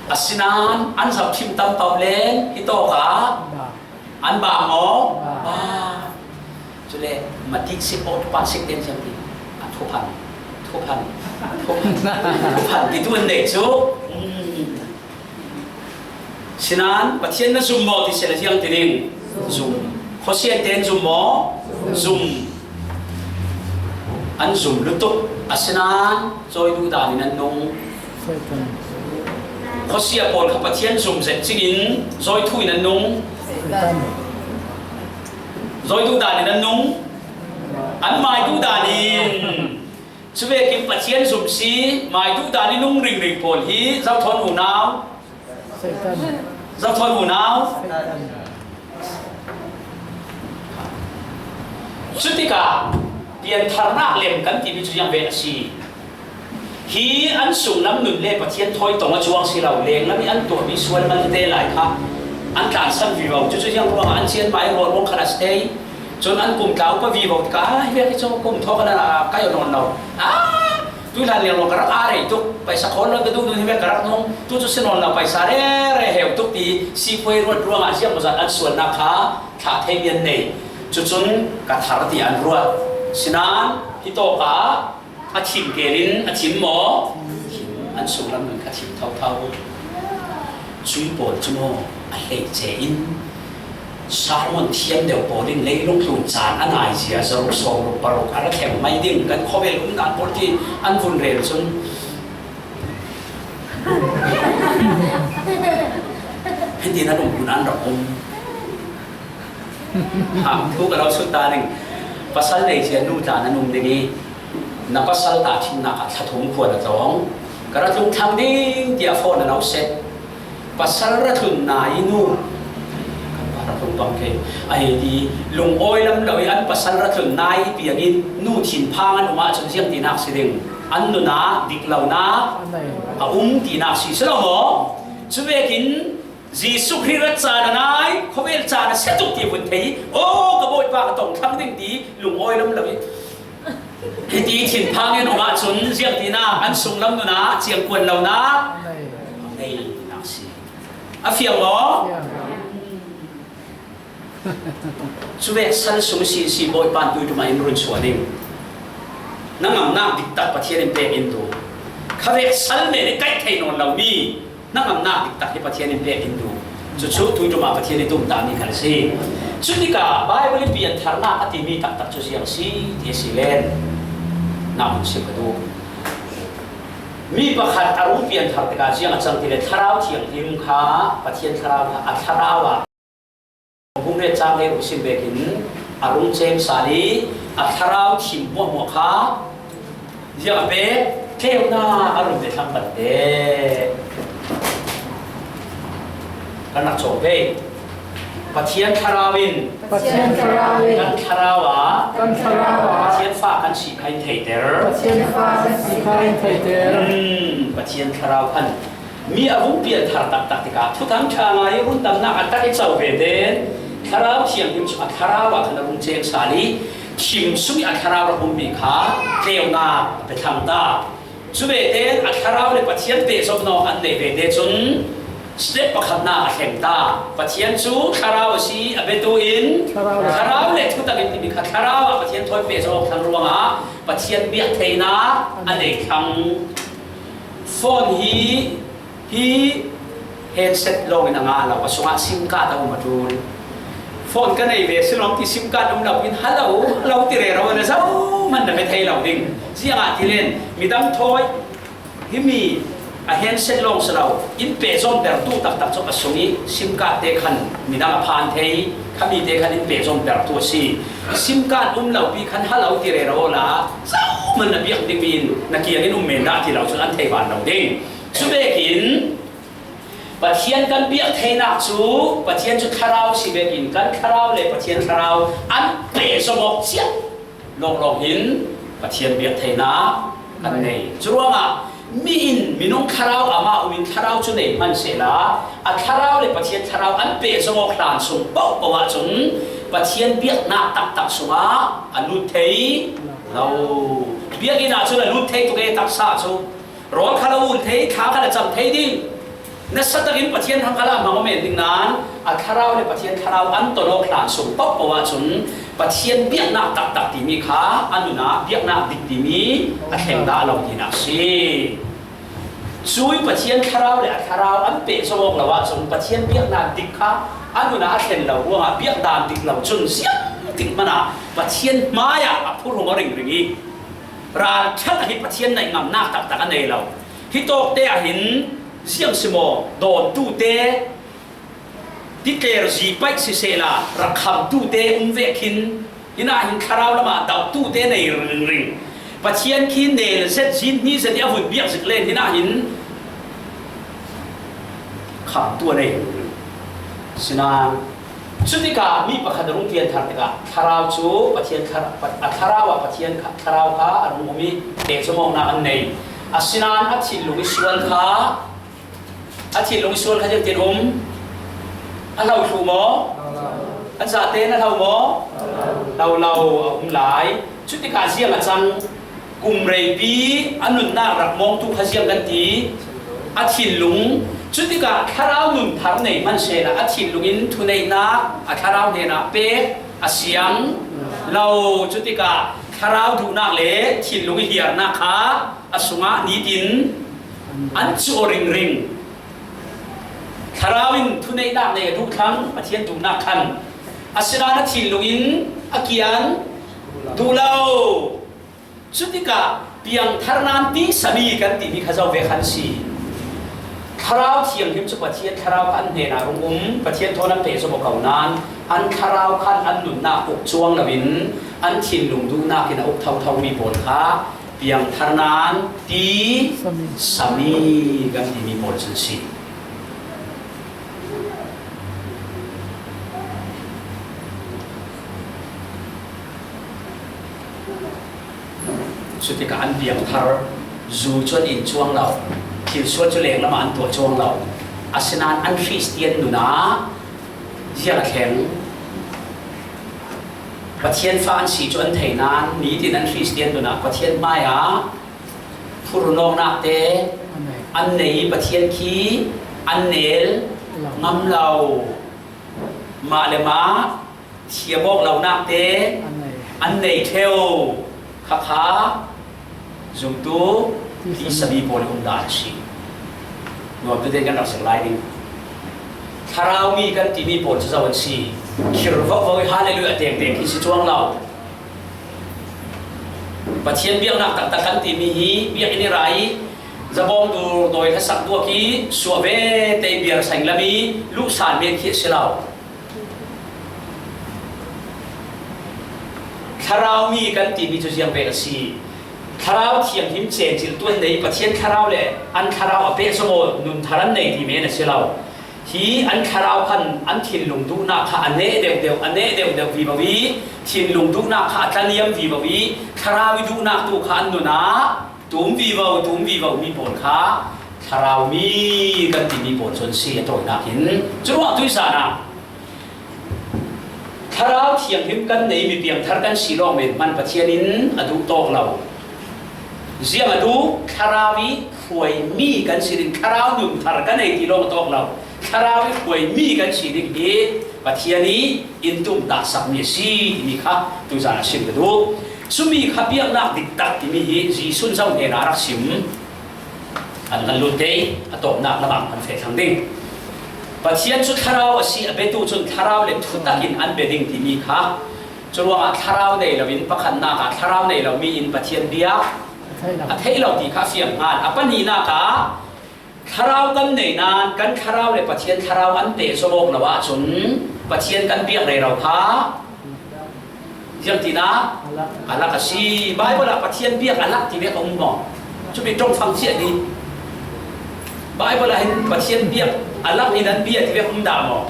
asinain an zoh ṭhim tam paoh len hi tawk ah an bang maw? Bang. Cule matik sik, awt pah sik tein siang ti. A thuphan, thuphan, thuphan, thuphan ti tu an nei cu. Sinain Pathian na zum maw ti seh le ziang ti ding? Zum. Khuasia tein zum maw? Zum. An zum lutuk. Asinain zawi duh dan in an nung. Khuasia pawl kha Pathian zum zet cingin zawi thu in an nung. Zawi duh dan in an nung. An mai duh dan in. Cuvekin Pathian zum si, mai duh dan i nung ringring pawl hi, zothawn unau. Satan. Zothawn unau. Satan. Cutikah piantharnak lem kan timi cu ziang ve a si. Hi an sunglam nun le Pathian thawi tawng a chuang si lo, lenglam i an tuahmi sual man te lai kha an tlansan vivo. Cucu ziang ruangah an cianmai ruah ruang khan a si thei. Cun an kum tlau pa vivo tikah, "Ah, hi vek hi cu kum thawk an a kai nawn lo. Ah, tuihlan leng ruang ka rak aa rei tuk, paisa khawn lo ka duh nun hi vek ka rak nung, tu cu si nawn lo, paisa rere heu tuk," ti sipuai ruat ruangah ziang maw zat an sualnak kha thlah theimi an nei. Cucun ka thar ti an ruat. Sinain hi tawkah a thim kel in a thim maw? Thim, an sunglam nun kha thim thotho. Cui pawl cu maw a hleice in Salmon thiam deuh pawl in leilung tlun caan a naizia zaruk sawmruk paruk a ra thleng mai ding kan khawvel umdan pawl ti an vun rel cun hitin an um hun an rak um. Ha, thu ka lo sut ta ning. Pasal nei cia nu tla nan um ding i, na pasal ta thimnak ah thla thum khua na tawng. Ka ra tlung thlang ding tiah phone a lo set. Pasal ra tlun nai nu. Kan pa ra tlung pang ke. A hei ti, lungawi lam lo i an pasal ra tlun nai i piang in nu thinphang an um ahcun ziang tinak si ding. An nun ah dik lonak a um tinak si, si lo maw? Cuvekin Jesuh Khrih rat caan a nai, khawvel caan a si tuk ti vun thei i, "Aw, ka Bawipa ka tong thlang ding," ti lungawi lam lo i, hiti thinphang in um ahcun ziangtinak an sunglam nun ah ciangkuan lonak a neinak si. A fiang maw? Cuvek sal sung si si Bawipa tuiṭum ah in run chuan in na ngamnak diktak Pathian in pek in tu. Khavek sal men i kaih thei nawn lomi na ngamnak diktak hi Pathian in pek in duh. Cucu tuiṭum ah Pathian i tumtahmi khal a si. Cutikah Baibal i piantharnak a timi taktak cu ziang si ti a si len na hun sim ka duh. Mi pakhat a rung pianthar tikah ziang a cang ti le Thlarau Thianghlim kha, Pathian Thlarau kha a thlarau ah, Hung ret cang he rung sim vekin a rung cem sal i a thlarau thim hmuahhmuah kha ziah a pek, tleunak a run ve thlang kan te. Kan rak cawng ve. Pathian Thlarau in Pathian Thlarau in kan thlarau ah kan thlarau ah Pathian fa kan si kha in theiter. Pathian fa kan si kha in theiter. Hmm, Pathian Thlarau khan mi a vung pianthar taktak tikah Thuthang ṭha ngai i rundamnak a tak i co ve tein Thlarau Thianghlim cu a thlarau ah khan a rung ceng sal i thim sung i a thlarau rak ummi kha tleunak a pe thlang ta. Cu ve tein a thlarau le Pathian pehzom nawk an neih ve te cun step pakhatnak a thleng ta. Pathian cu thlarau a si, a biatu in thlarau le thutak in timi kha thlarau ah Pathian thawi pehzom awk thlang ruangah Pathian biak theinak a nei thlang. Phone hi, hi handset lawngin a ngah lo, a sungah sim card a um a ṭul. Phone ka nei ve si lawng ti sim card um lo in halo, halo ti rero na zohman na pe thei lo ding. Ziangah ti len midang thawi himi a handset lawng si lo, in pehzom bertu taktak cu a sung i sim card te khan midang a phan thei, khami te khan in pehzom bertu a si. Sim card um lo pi khan halo ti rero la, zohman na biak dingmi in na kiangin um men dah ti lo cu an thei van lo ding. Cu vekin Pathian kan biak theinak cu Pathian cu thlarau si vekin kan thlarau le Pathian thlarau an pehzom awk ciah lawnglawng hin Pathian biak theinak kan nei. Curuangah mi in minung thlarau amah um in thlarau cu nei hman sehla a thlarau le Pathian thlarau an pehzom awk hlan sung paohpaoh ahcun Pathian biaknak taktak sungah a lut thei lo. Biakinn ahcun a lut thei tuk e, taksa cu rawl kha lo ul thei, thla kha lo cam thei ding. Nasa takin Pathian hrang kha lo hmang aw men ding nain a thlarau le Pathian thlarau an ton awk hlan sung paohpaoh ahcun Pathian biaknak taktak timi kha a nun ah biaknak dik timi a thleng dah lo tinak si. Cui Pathian thlarau le a thlarau an pehzom awk lo ahcun Pathian biaknak dik kha a nun ah a thlen lo ruangah biakdan dik lo cun ziangtik hmanh ah Pathian hmaiah a phurhung aw ringring i ralṭhat ah hi Pathian naih ngamnak taktak a nei lo. Hi tawkte ah hin ziang si maw, dawntu te, titler zi paih sisehla rak khamtu te um ve khin, hinah hin thlarau lamah dauhtu te nei ringring. Pathian khi nel zet, zin hni zet i a vun biak zik len hinah hin khamtu a nei ringring. Sinain cutikah mi pakhat a rung pianthar tikah thlarau cu Pathian thlar-, a thlarau ah Pathian kha, thlarau kha a rung um i pehzom awknak an nei. Asinain a thinlung i sual kha, a thinlung i sual kha ziangtin um? A hlo thluh maw? A zate na hlo maw? Hlo lo a um lai. Cutikah ziang a cang? Kum reipi a nunnak rak mawngtu kha ziang kan ti? A thinlung. Cutikah thlarau nun thar nei hmanhsehlaw a thinlung in thuneihnak a thlarau hnenah pek a siang lo. Cutikah thlarau duhnak le thinlung i hiarnak kha a sungah nitin an cuh aw ringring. Thlarau in thuneihnak nei a duh thlang, Pathian duhnak khan. Asinain a thinlung in a kiang duh lo. Cutikah piangthar nan tisa mi kan timi kha zo ve khan si. Thlarau Thianghlim cu Pathian Thlarau kha an hnenah rung um, Pathian thawn an pehzom aw ko nan, an thlarau khan an nunnak uk cuang loin an thinlung duhnak in a uk thotho mi pawl kha piangthar nan ti sami kan timi pawl cun si. Cutikah an piangthar, zu cu an in cuang lo, thilsual cu lenglam ah an tuah cuang lo. Asinain an Khristian nun ah ziang a thleng? Pathian fa an si cu an thei nan, nitin an Khristian nun ah Pathian hmaiah phurhnawknak te an nei, Pathian khi an nel ngam lo. Mah le mah thiam awk lonak te an nei ṭheu. Khakha zumtu tisa mi pawl i um dan a si. Nuamtu tein kan rak sim lai ding. Thlarau mi kan timi pawl cu zo an si? Khir vovo i hallelujah tengteng khi si cuang lo. Pathian biaknak taktak kan timi hi biakinn i ra i zabawng dur dawi hlasak duak i suah ve te i biar saing lam i luhsan men khi a si lo. Thlarau mi kan timi cu ziang ve a si? Thlarau Thianghlim cencil tuan nei Pathian Thlarau le an thlarau a pehzom aw nun thar an nei ti men a si lo. Hi an thlarau khan an thinlung duhnak kha a neh deuhdeuh, a neh deuhdeuh vivo i thinlung duhnak kha a tlaniam vivo i thlarau i duhnak tu kha an nun ah tum vivo, tum vivo mi pawl kha thlarau mi kan timi pawl cu an si a tawinak in. Curuangah tuihzan ah Thlarau Thianghlim kan nei, mi piangthar kan si lawng men hman Pathian in a duh tawk lo. Ziang a duh? Thlarau i hruaimi kan si ding, thlarau nun thar ka nei ti lawng a tawk lo. Thlarau i hruaimi kan si ding hi Pathian i in tumtahsakmi a si timi kha tuizan a sim ka duh. Cumi kha biaknak diktak timi hi Jesuh in zo hnenah a rak sim. An kan lut te a tawpnak lamah kan feh thlang ding. Pathian cu thlarau a si, a biatu cun thlarau le thutak in an bia ding timi kha. Curuangah thlarau nei loin, pakhatnak ah thlarau nei lomi in Pathian biak a theih lo ti kha a fiang hnga. A pahnihnak ah thlarau kan nei nain kan thlarau le Pathian thlarau an pehzom awk lo ahcun Pathian kan biak rero kha ziangtinah a lak a si. Baibal ah Pathian biak a lak ti vek a um maw? Cumi ṭong fang cia ni. Baibal ah hin Pathian biak a lak in an bia ti vek um dah maw?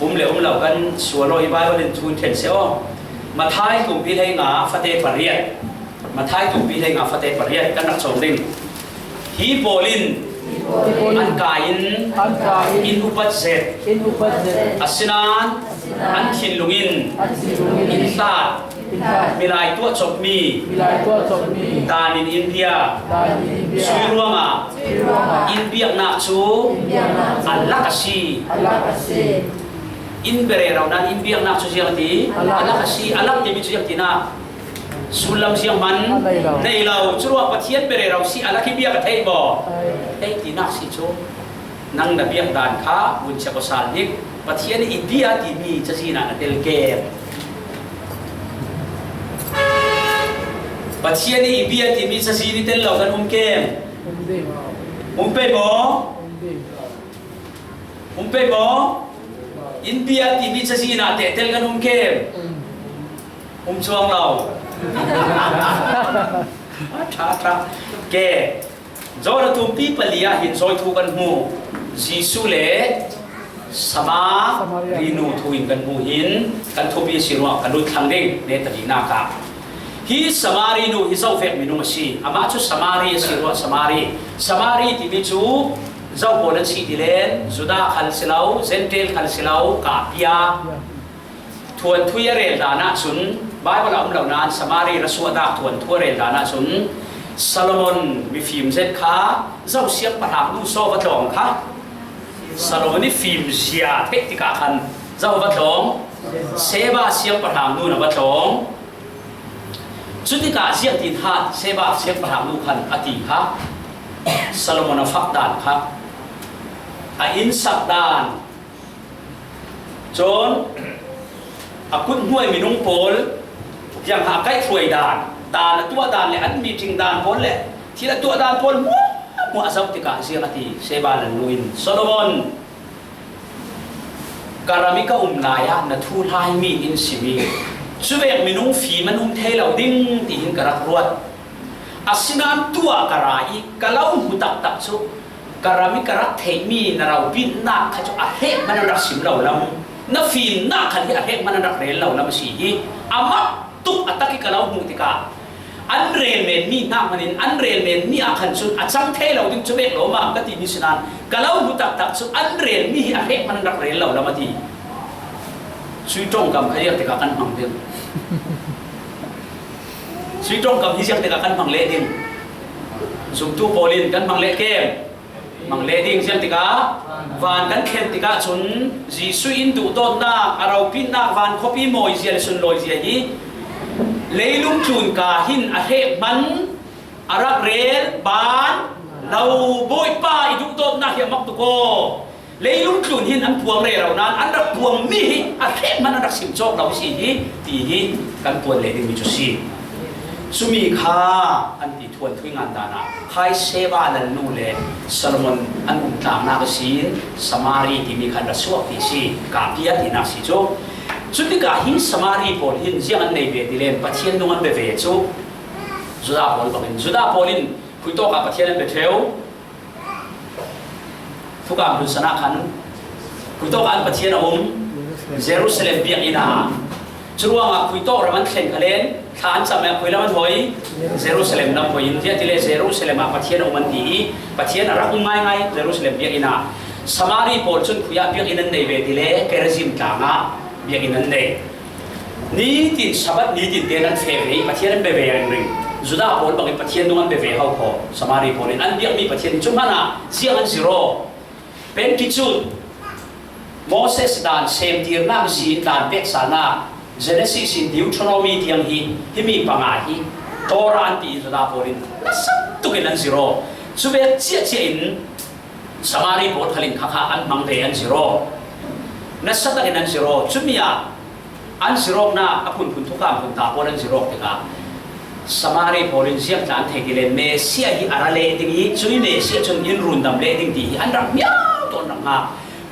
Um le um lo kan sual aw i Baibal in thu in ṭhen seh aw. Matthai kum pi hleinga fate pariat. Matthai kum pi hleinga fate pariat kan rak cawng ding. Hi pawl in an kai in, an kai in, in upat zet, in upat zet, asinain an thinlung in, an thinlung in, in hlat, in hlat, milai tuah cawpmi, milai tuah cawpmi, dan in in bia, dan in in bia, cui ruangah, cui ruangah, in biaknak cu, in biaknak cu, a lak a si, a lak a si. In bia rero nain in biaknak cu ziang a ti, a lak a si, a lak timi cu ziang tinah sullam zianghman nei lo. Nei lo. Curuah Pathian bia rero si, a lak hi biak a theih maw? Theih. Theih tinak si cu. Nang na biak dan kha vun chiah aw sal hnik. Pathian i bia timi cazin ah na tel kem? Pathian i bia timi cazin i tel lo kan um kem? Um pei maw? Um pei maw? In bia timi cazin ah teh tel kan um kem? Um cuang lo. Ṭha, ṭha. Ke. Johan a tumpi pali ah hin zawi thu kan hmu. Jesuh le Samari nu thu in kan hmu hin kan thupi a si ruangah ka lut thlang ding, neta dihnak ah. Hi Samari nu hi Zovek minung a si. Amah cu Samari a si ruah, Samari. Samari timi cu Zo pawl an si ti len, Judah khal si lo, Gentile khal si lo, kahpia. Thuanthu a rel dan ahcun, Baibal a um lo nain Samari ra suahnak thuanthu a rel dan ahcun, Solomon mifim zet kha Zo siangpahrang nu so va tlawng kha. Solomon i fim zia theih tikah khan Zo va tlawng, Seba siangpahrang nu na va tlawng. Cutikah ziangtin hat Seba siangpahrang nu khan a ti kha. Solomon a fak dan kha, a inn sak dan, cun a kut hnuai minung pawl tiang a kaihhruai dan, dan a tuah dan le an meeting dan pawl le thil a tuah dan pawl hmuahhmuah a zoh tikah ziang a ti. Seba lal nu in, Solomon, ka ram i ka um lai ah na thuhlai mi in si mi, cuvek minung fim an um thei lo ding tihin ka rak ruat. Asinain tuah ka ra i ka lo hmu taktak cu ka ram i ka rak theihmi na ropinak kha cu a hrek hmanh an rak sim lo lam, na fimnak khan hi a hrek hmanh an rak rel lo lam a si hi. A mak tuk a tak i ka lo hmuh tikah an rel men mi hnak hmanh in an rel men mi ah khan cun a cang thei lo ding cu bek lawmmam ka timi sinain ka lo hmu taktak cu an rel mi hi a hrek hmanh an rak rel lo lam a ti. Sui ṭongkam kha ziang tikah kan hmang ding? Sui ṭongkam hi ziang tikah kan hmang leh ding? Zumtu pawl in kan hmang leh kem? Hmang leh ding. Ziang tikah van kan thlen tikah cun Jesuh in duhdawtnak, a ropinak, van khuapi mawizia le sunlawizia hi leilung tlun ka hin a hrek hmanh a rak rel ban lo, Bawipa i duhdawtnak hi a mak tuk aw. Leilung tlun hin an puang rero nain an rak puang mi hi a hrek hmanh an rak sim cawk lo si hi, ti hi kan puan leh dingmi cu si. Cumi kha an ti thuanthu i ngan dan ah, khai Seba lal nu le Solomon an um tlangnak a si in Samari timi khan ra suak ti si, kahpia tinak si cu. Cutikah hi Samari pawl hin ziang an nei ve ti len Pathian nung an bia ve cu. Judah pawl bangin, Judah pawl in khuitawk ah Pathian an bia ṭheu. Thukam hlun san ah khan khuitawk ah an Pathian a um, Jerusalem biakinn ah. Curuangah khuitawk ram an thlen kha len, thla an cam ah khui lam an hoi, Jerusalem lam hoi in, ziah ti le Jerusalem ah Pathian a um an ti i, Pathian a rak um ngaingai Jerusalem biakinn ah. Samari pawl cun khui ah biakinn an nei ve ti le Gerizim tlang ah biakinn an nei. Nitin, Sabbath nitin tein an feh ve i Pathian an bia ve ringring. Judah pawl bangin Pathian nung an bia ve hau kho. Samari pawl in an biakmi Pathian cu hmanh ah ziang an zir aw. Pentateuch, Moses dan, semtirnak ihsin dan peksalnak, Genesis in Deuteronomy tiang hi, himi panga hi Torah an ti i Judah pawl in nasa tukin an zir aw. Cu ve ciahciah in Samari pawl khal in khakha an hmang ve an zir aw. Nasa takin an zir aw. Cumi ah an zir awknak a phunphun thukam phun ta pawl an zir awk tikah Samari pawl in ziang tla an thei ti le Messiah hi a ra leh ding i, cui Messiah cun in rundam leh ding ti hi an rak miau tawn rak hnga.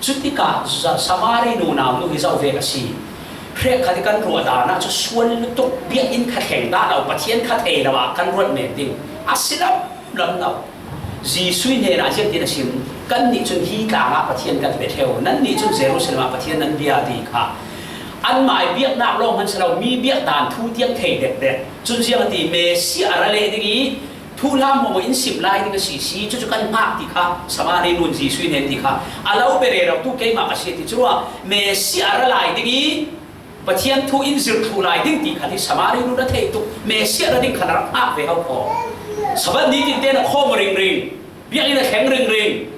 Cutikah Za-, Samari nunau nu hi zoh vek a si. Hrekkhat i kan ruah dan ah cu sual lutuk, biakinn kha thleng dah lo, Pathian kha thei lo ah kan ruat men ding a si lam lam lo. Jesuh hnenah ziangtin a sim, kannih cun hi tlang ah Pathian kan bia ṭheu, nannih cun Jerusalem ah Pathian nan bia ti kha. Anmah i biaknak lawng hman si lo, mi biak dan thu tiang thei dekdek. Cun ziang a ti, Messiah a ra leh ding i, thuhla hmuahhmuah in sim lai ding a si si, cucu kan hngak ti kha, Samari nun Jesuh hnen ti kha, a lo bia rero tu keimah ka si a ti. Curuah Messiah a ra lai ding i, Pathian thu in zir thluh lai ding ti kha hi Samari nun a theih tuk. Messiah ra ding khan a rak hngak ve hau kho. Sabbath nitin tein a khawm ringring, biakinn a thleng ringring.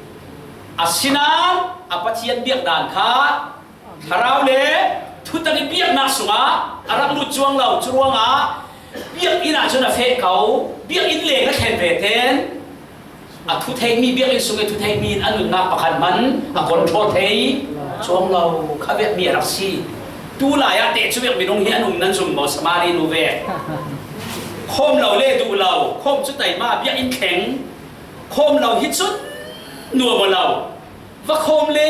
Asinain a Pathian biak dan kha thlarau le thutak i biaknak sungah a rak lut cuang lo. Curuangah biakinn ah cun a feh ko, biakinn leng a thlen ve ten a thu theihmi, biakinn sung i thu theihmi in a nunnak pakhat hmanh a control thei cuang lo kha vekmi a rak si. Tu lai ah teh cu vek minung hi an um nan zum maw, Samari nu ve? Khawm lo le duh lo, khawm cu taima, biakinn thleng, khawm lo hi cun nuam aw lo. Va khawm le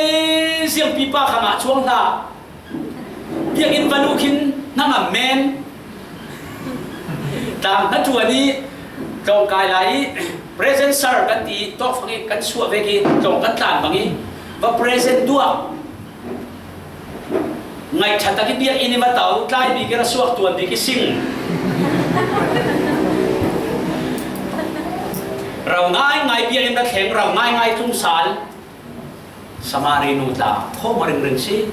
ziangpipa kha ngah cuang hlah. Biakinn va luh khin hna ngam men. Tang hna ṭuan i tlawngkai lai i present sir kan ti, tawkfang i kan suah vek i tlawng kan tlan bang i va present tuah. Ngaihṭha tak i biakinn i va to, tlai bik i ra suak, tuan bik i sing. Rau ngaingai biakinn ka thleng, rau ngaingai tlung sal. Samari nu tla, khawm a ringring si.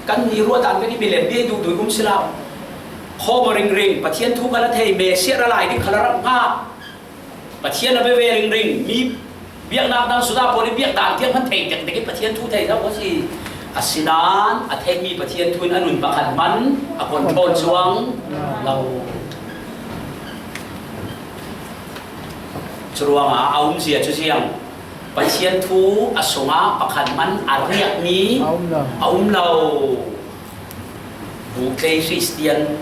Kan ni ruat dan ka ni milem bia duh duh um si la. Khawm a ringring, Pathian thu ka la thei, Messiah ra lai ding kha la rak ngak. Pathian a bia ve ringring, mi biaknak dang suda pawl i biak dan tiang hman thei tek tek i Pathian thu thei lo ka si. Asinan, a thei mi Pathian thu in a nun pakhat hman, a control chuang lo. Churuanga a um zia chu ziang. Pathian thu a sungah pakhat man a riak mi a um lo. A um lo. Buhtlei Christian.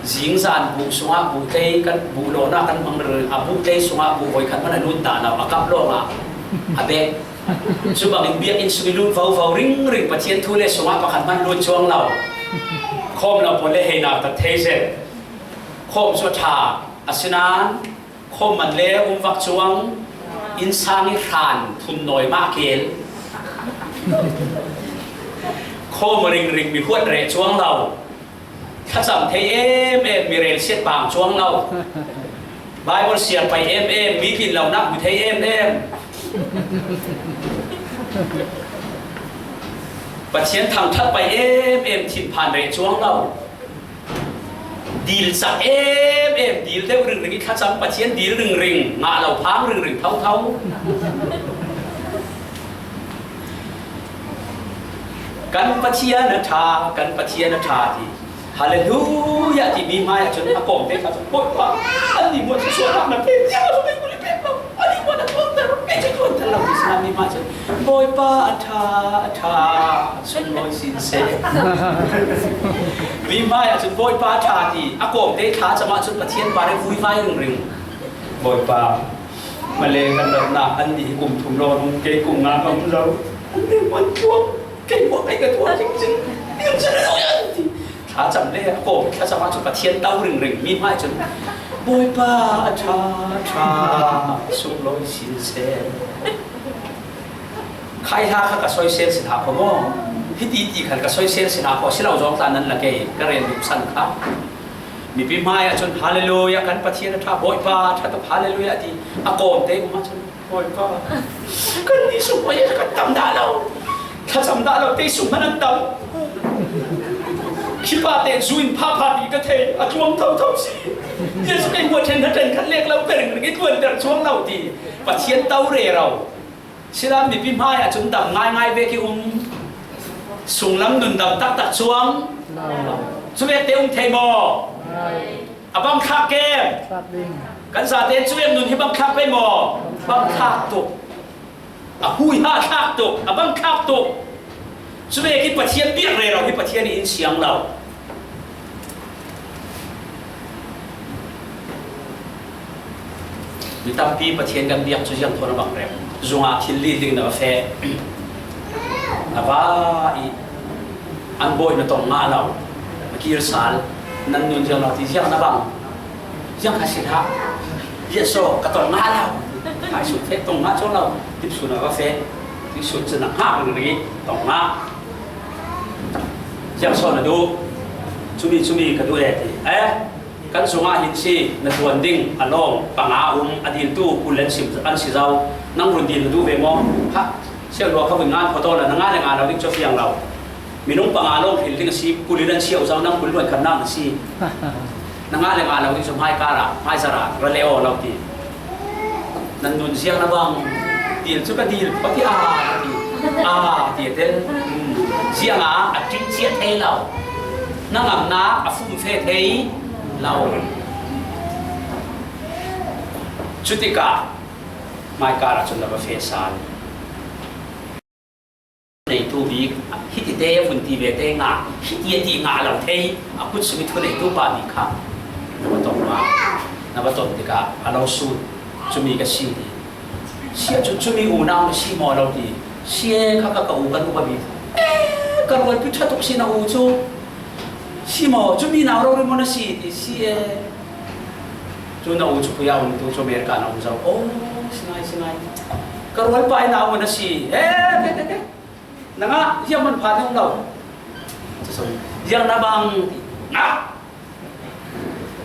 Zingzan buh sungah buhtlei kan buh lawna kan hmang rih. A buhtlei sungah buh voikhat man a lut dah lo. A kap lawngah a bek. Cu bangin biakinn sung i lut vovo ringring Pathian thu le sungah pakhat man lut chuang lo. Khawm lo pawl le hei nak tak thei zet. Khawm cu a ṭha. Asinan khawm man le um vak chuang, innsang i hran phun nawi mah kel. Khawm ringring mi huat reh chuang lo. Thlacam thei em em, mi rel siat pang chuang lo. Bible siar pai em em, mi tlin lo nak hmu thei em em. Pathian thangṭhat pai em em, thinphan reh chuang lo. Dil cak em em, dil deuh ringring i thlacam, Pathian dil ringring, ngah lo phang ringring thotho. Kan Pathian a ṭha, kan Pathian a ṭha ti. Hallelujah ti mi hmai ah cun a kawmte kha cun, Bawipa, an ni muat cu sualnak na pek, tiang a cu pek, pek, pek. A nih hmanh a ṭuanter, kei cu ṭuanter lo ti si hna mi hmai cun, Bawipa a ṭha, a ṭha, sunglawi sin seh. Mi hmai ah cun Bawipa a ṭha ti a kawmte thla cam ahcun Pathian par i vuivai ringring. Bawipa, male kan ratnak an nih hi kum thum lawng a um, kei kum nga ka um zo. An nih hmanh ṭuan, kei hmanh kei ka ṭuan cingcing. Tiang cun a lo an ti. Thlacam le a kawm thlacam ahcun Pathian to ringring mi hmai cun Bawipa a ṭha, a ṭha, sunglawi sin seh. Khai hla kha ka soisel si hna kho maw? Hiti ti khan ka soisel si hna kho, si lo zong tla nan la kei ka rel duh san kha. Mipi hmai ahcun Hallelujah kan Pathian a ṭha, Bawipa a ṭha tuk Hallelujah ti a kawmte um ahcun Bawipa, kan ni sung pawl kan tam dah lo. Thlacam dah lo, tei sung hmanh an tam. Khipate zu in phapha ti ka thei, a tluang thotho si. Jesuh kei hmuah ṭhen hna ṭen khat lek lo, ka ringring i ṭuanter chuang lo ti. Pathian to rero. Silam mipi hmai ahcun dam ngaingai vek i um. Sunglam nun dam taktak chuang. Cuvek te um thei maw? A bang thlak kem? Thlak ding. Kan zate cu em nun hi bang thlak pei maw? Bang thlak tuk. A hui ha thlak tuk, a bang thlak tuk. Cuvek hi Pathian biak rero hi Pathian in siang lo. Mi tampi Pathian kan biak cu ziang thawn a bang rem. Zungah thil lih ding na va feh. Na va i an bawi na tong ngah lo. Na kir sal. Nan nun ziang lo ti ziang na bang. Ziang kha si hlah. Bia so ka tong ngah lo. Hai sut feh tong ngah co lo. Tip sun a va feh. Tip sun cun a ngah ringring tong ngah. Ziang so na duh. Cumi cumi ka duh e ti. Eh? Kan sungah hin si na tuan ding a lawng panga um a diltu kul an si, an si zo. Nang run dil na duh ve maw? Ha, siau lua kha vun ngan photo na, na ngah le ngah lo ding cu fiang lo. Minung panga lawng hril ding a si, kul in an si auh zo, nang kul luan khat nak na si. Na ngah le ngah lo ding cu hmai kar ah, hmai zar ah, ra le aw lo ti. Nan nun ziang na bang, dil cu ka dil, ka ti a, ka ti a, ti a tel. Ziang a, a ṭin cia thei lo. Na ngamnak a fum fe thei lo. Cutikah, hmai kar ah cun na va fe sal. Neitu bik, hiti te vun ti ve te ngah, hiti a ti ngah lo thei, a kut sung i thu neitu pa bik kha na va ton ma, na va ton tikah a lo sut, cumi ka si ti. Si ahcun cumi unau na si maw lo ti. Si e, kha ka, ka u kan u ka bik. Eh, ka rualpi ṭha tuk si na u cu. Si maw, cumi nau rori maw na si ti, si e. Cu na u cu khuya um tu cu America na um zo. Oh, si ngai, si ngai. Ka rualpa i nau na si. Eh, ke, ke, ke. Na ngah, ziang man phan um lo. Ziang na bang, ngah.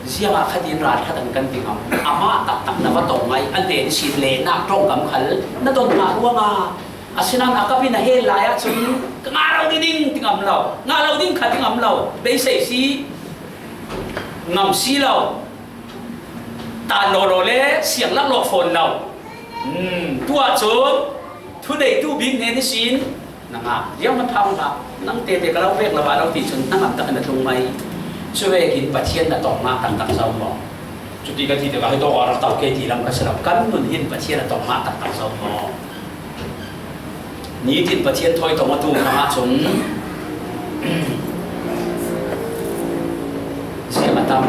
Ziangah khatin ral khat an kan ti ngam? Amah taktak na va tong ngai, a len sin lehnak ṭawngkam khal na don ngah ruangah. Asinain a kap in a hel lai ahcun, "Ka ngah lo ding," ti ngam lo, ngah lo ding kha ti ngam lo, beisei si, ngam si lo, tan lawlaw le siang lak lawh fawn lo. Hmm, tuah cun thuneitu bik hnen ihsin na ngah, zianghman ṭha hlah, nang tete ka lo pek lo ah lo ti cun hnangam takin a tlung mai. Cuvekin Pathian na tong ngah taktak zo maw? Cuti ka ti tikah hi tawk ah rak to ke ti lam ka si lo. Kan nun hin Pathian a tong ngah taktak zo maw? Nitin Pathian thawi tong a tu hmang ahcun ziang a tam,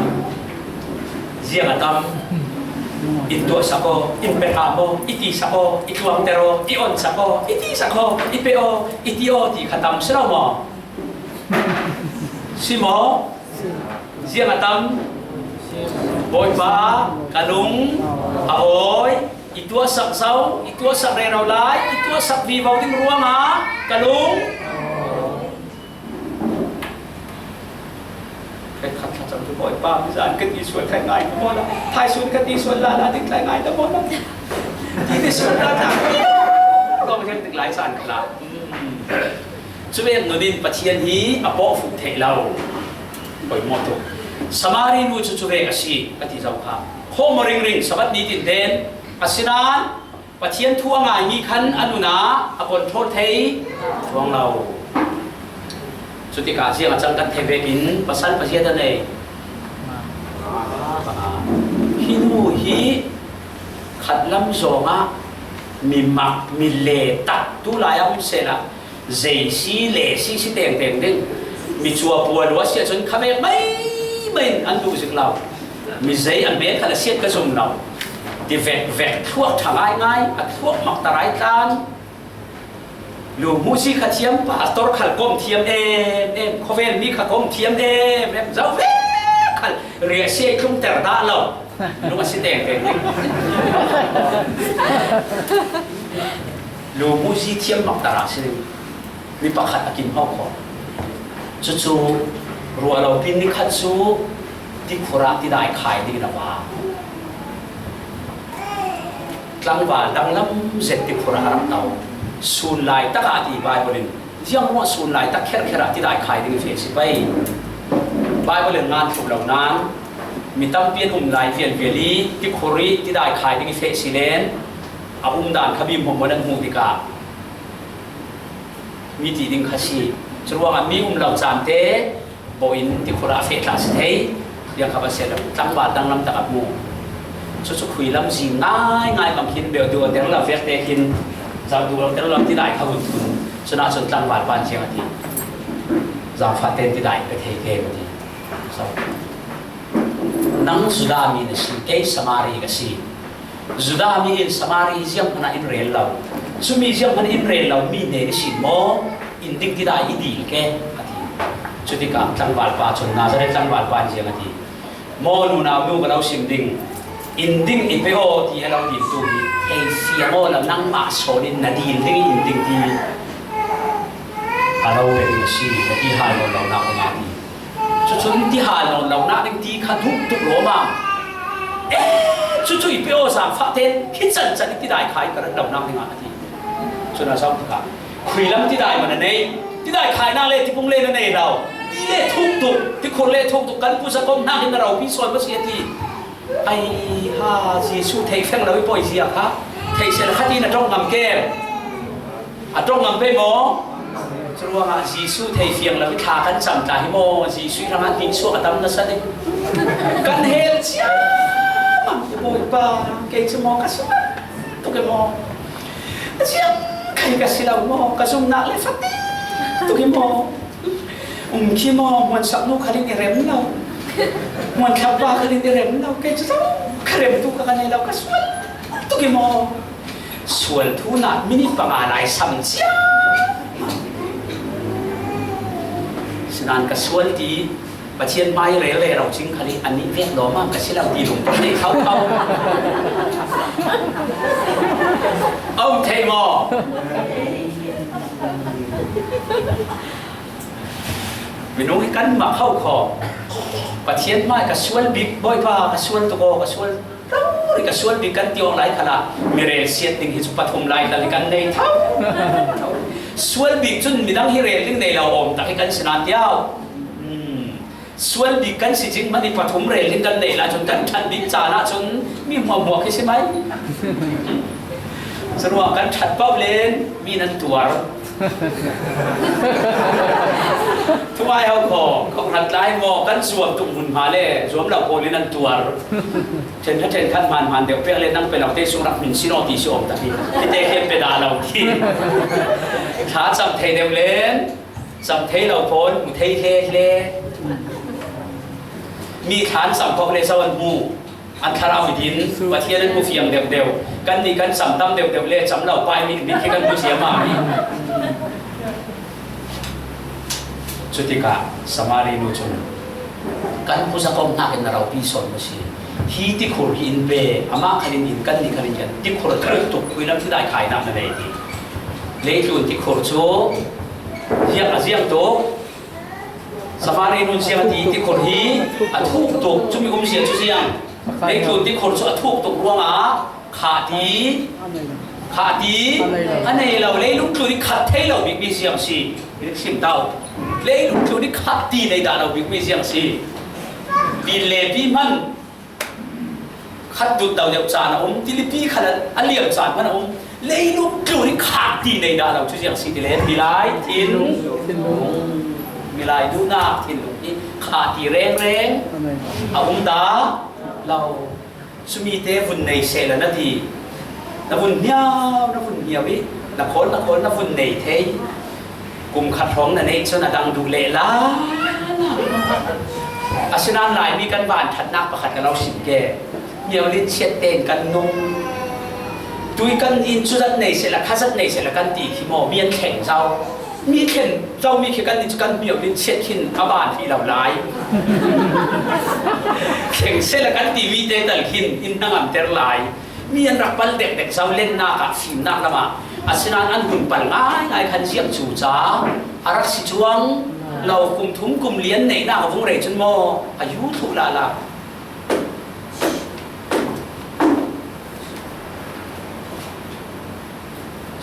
ziang a tam. In tuahsak aw, in pe hram aw, i tisak aw, i tluangter aw, i onsak aw, i tisak aw, i pe aw, i ti aw ti kha tam si lo maw? Si maw? Ziang a tam? Bawipa, ka lung a awi, i tuahsak zo, i tuahsak rero lai, i tuahsak vivo ding ruangah ka lung. Khat khat cang tu, "Bawipa, mizan ka ti sual thai ngai ta maw la? Thaisun ka ti sual la, la ding tlai ngai ta maw la? Ti ni sual la ta." Lawng hian ding lai san ka la. Cuvek nun in Pathian hi a pawh fuk theih lo. Poimawh tuk. Samari nu cu cuvek a si, a ti zo kha. Khawm ringring, Sabbath nitin den. Asinain Pathian thu a ngaimi khan a nunah a control thei cuang lo. Cutikah ziang a cang kan theih vekin pasal pazia dah nei? Hi nu hi khatlam zawngah mi mak, mi le tak tu lai a um sehla, zei si, le si, si tengteng ding. Mi cua pua lua si ahcun khavek mai mai in an duh zik lo. Mi zei a met khat a siat ka zum lo. Ti vek vek thluak ṭha ngaingai, a thluak mak ta rai tlan. Lu hmuh si kha thiam, pastor khal kom thiam em em, khawvel mi kha kom thiam em em, zo vek khal riah si ei tlungter dah lo. Lung a si tengteng ding. Lu hmuh si thiam mak ta ra si ding. Mi pakhat a kim hau khawh. Cucu ruah lo pin ni khat cu tikhur ah tidai khai dingin a va. Tlangval danglam zet tikhur ah a rak to. Sun lai takah a ti Baibal in, ziang ruah sun lai tak kherkher ah tidai khai ding i feh si pei. Baibal in ngan thluh lo nain mi tampi an um lai vialvial i tikhur i tidai khai ding i feh si len a um dan kha mi hmuahhmuah nan hmuh tikah mi ti ding kha si. Curuangah mi um lo caan te bawh in tikhur ah a feh tla si thei. Ziang kha va si lo, tlangval danglam tak a hmu. Cucu khui lam zing ngaingai bang khin beuh duh ter lo vek te khin zau duh lo ter lo tidai kha hun thun. Cunah cun tlangval pan ziang a ti. Zaangfah ten tidai pe thei ke a ti. So, nang Judah mi na si, kei Samari ka si. Judah mi in Samari zianghman ah in rel lo. Cumi zianghman in rel lo mi hnen i sin maw? In ding tidai i dil ke, a ti. Cutikah tlangvalpa cun, Nazareth tlangvalpa in ziang a ti? Maw nunau nu ka lo sim ding, in ding i pe aw ti a lo dil tu hi, hei fiang aw lo, nangmah sawn in na dil ding in ding ti a lo pe ding a si, na ti hal nawn lo nak a ti. Cucun tihal nawn lonak ding ti kha duh tuk lawm a. Eh, cucu i pe aw, zaangfah tein hi cancan i tidai khai ka rat lonak dingah a ti. Cun a zoh tikah khuilam tidai man a nei, tidai khainak le tipung le na nei lo. Ti le thuk tuk, tikhur le thuk tuk, kan pu zakom hnakin na ropi sawn maw si a ti. Ai ha, Jesuh theih fiang lo i pawi zia kha theih seh kha ti na ṭong ngam kem? A ṭong ngam pei maw? Curuangah Jesuh thei fiang lo i thla kan cam tla hi maw? Jesuh hrangah hnihsuak a tam nasa ding. Kan hel ciammam i Bawipa, kei cu maw ka sual tuk i maw? A ziang khai ka si lo maw? Ka zumhnak le fate tuk i maw? Um khi maw, hmuansak nu khal in i rem lo. Hmuanthlak pa khal in i rem lo. Kei cu zo kha remtu ka, ka nei lo, ka sual tuk i maw? Sual thu nak minute panga lai sam cia. Sinan ka sual ti Pathian hmai rel rero cing khal i a nih vek lawmam ka si lo ti lungput nei kho kho. A um thei maw? Minung hi kan mak ho kho. Pathian hmai ka sual bik, Bawipa, ka sual tuk aw, ka sual rori, ka sual bik kan ti awk lai khalah, mi rel siat ding hi cu pathum lai tal hi kan nei tho. Sual bik cun midang hi rel ding nei lo awm tak hi kan si nain tiau. Hmm. Sual bik kan si cing hmanh i pathum rel ding kan nei lai cun kan ṭhat bik caan ah cun mi hmuahhmuah khi si mai. Curuang kan ṭhat paoh len mi nan tuar. Thungai ho kho, kong rat lai maw, kan zuam tuk hmun hma le zuam lo pawl in an tuar. Ṭhen kha ṭhen khat hmaan hmaan deuh pek le nang pe lo te sung rak hmin si naw ti si awm tak hi. Hi te khian pe dah lo ti. Thla cam thei deuh len, cam thei lo pawl hmu thei hle hle. Mi thla an cam paoh le so an hmu. An thlarau i din, Pathian an hmu fiang deuh deuh. Kannih kan cam tam deuh deuh le cam lo pai mi, mi khi kan hmu ciam ah mi. Cutikah Samari nu cun, "Kan hmu zakomnak in na ropi sawn maw si? Hi tikhur hi in pe, amah khan in in, kannih khan in kan tikhur a thuk tuk, khui lam thidai khainak na nei hi. Leitlun tikhur cu ziang a ziang tuk." Samari nun ziang a ti, tikhur hi a thuk tuk, cumi umzia cu ziang. Leitlun tikhur cu a thuk tuk ruangah khah ti, khah ti a nei lo. Leilung tlun i khat thei lo bikmi ziang si. I sim tau. Leilung tlun i khah ti nei dah lo bikmi ziang si. Pi le pi hman. Khat dut dau deuh caan a um, tilipi khat a liam caan hmanh a um. Leilung tlun i khah ti nei dah lo cu ziang si ti le, milai thinlung, milai duhnak thinlung hi khah ti rengreng a um dah lo. Cumi te vun nei sehla na ti, na vun hniau, na vun hniau i na khawl, na khawl, na vun nei thei. Kum khat hrawng na neih cun a dang duh leh la. Asinain Laimi kan van ṭhatnak pakhat ka lo sim ke. Hniau linchiat tein kan nung. Tui kan in cu zat nei sehla, kha zat nei sehla kan ti khi maw, mi an thleng zo. Mi thlen zomi khi kan in cu kan hniau linchiat khin a van hrih lo lai. Thleng sehla kan ti mi te tal khin in hnangamter lai. Mi an rak pal dekdek zo lennak ah fimnak lamah, asinain an hun pal ngaingai khan ziang cu ca a rak si cuang lo, kum thum kum li an neihnak a vung rei cun maw a yu thluh lala.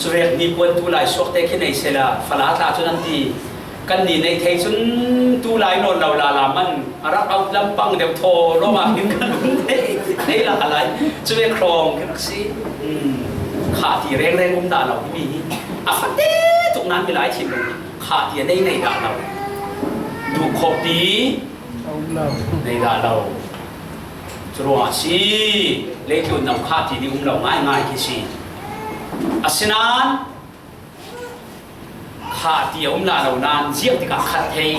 Cuvek nikuan tu lai suakte khi nei sehla, fala tla cun an ti. Kannih neih thei cun tu lai nawn lo lala man a rak auh lampang deuh thaw lawngah hin kan um thei, thei lala lai. Cuvek hrawng khi rak si. Um, khah ti rengreng um dah lo himi hi. A fate tuk nain milai thinlung khah ti a nei nei dah lo. Duh khawh ti nei dah lo. Curuangah si, leitlun no khah ti ding um lo ngaingai khi si. Asinain khah ti a um la lo nain ziang tikah khat thei.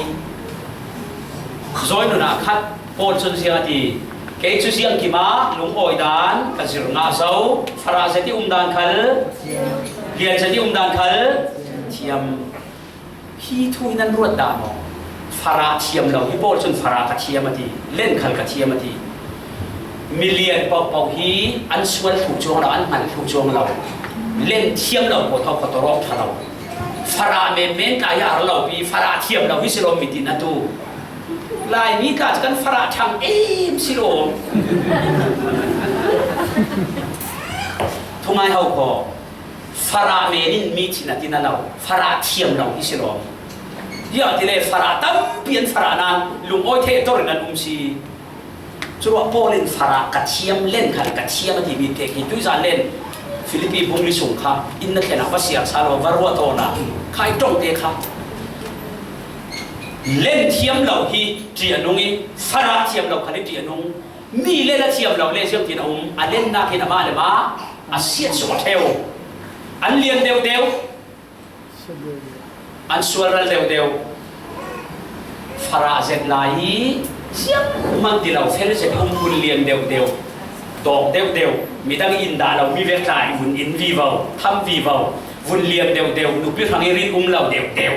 Zawi nun ah khat pawl cun ziang a ti. Kei cu ziangkim ah lungawi dan ka zir ngah zo. Farah zet i um dan khal, lian zet i um dan khal thiam. Hi thu hi nan ruat dah maw? Farah thiam lo hi pawl cun farah ka thiam a ti, len khal ka thiam a ti. Milian paohpaoh hi an sual thuk cuang lo, an hngal thuk cuang lo. Len thiam lo pawl kha khuatawrawk ṭha lo. Farah menmen tla hi a ar lo pi, farah thiam lo hi si lo mitin a tu. Laimi tla cu kan farah ṭhang em si lo. Thungai ho kho. Farah men in mi thin a ti na lo, farah thiam lo hi si lo. Ziangahtile farah tampi an farah nain lungawi thei a tor in an um si. Curuah Paul in farah ka thiam, len khal ka thiam a timi te khi tuizan len Filipi bung li sung kha in na thlen ah va siar sa lo, va ruah tawn ah kha i ṭong te kha. Len thiam lo hi ṭih a nung i, farah thiam lo khal hi ṭih a nung. Mi len a thiam lo le ziangtin a um, a lennak in amah le mah a siat suk a ṭheu. An lian deuhdeuh, an sual ral deuhdeuh. Farah zet lai i ziangmang ti lo, fel zet i um, vun lian deuhdeuh, dawk deuhdeuh, midang in dah lo mi vek tla i vun in vivo, tham vivo, vun lian deuhdeuh, nupi hrang i rin um lo deuhdeuh.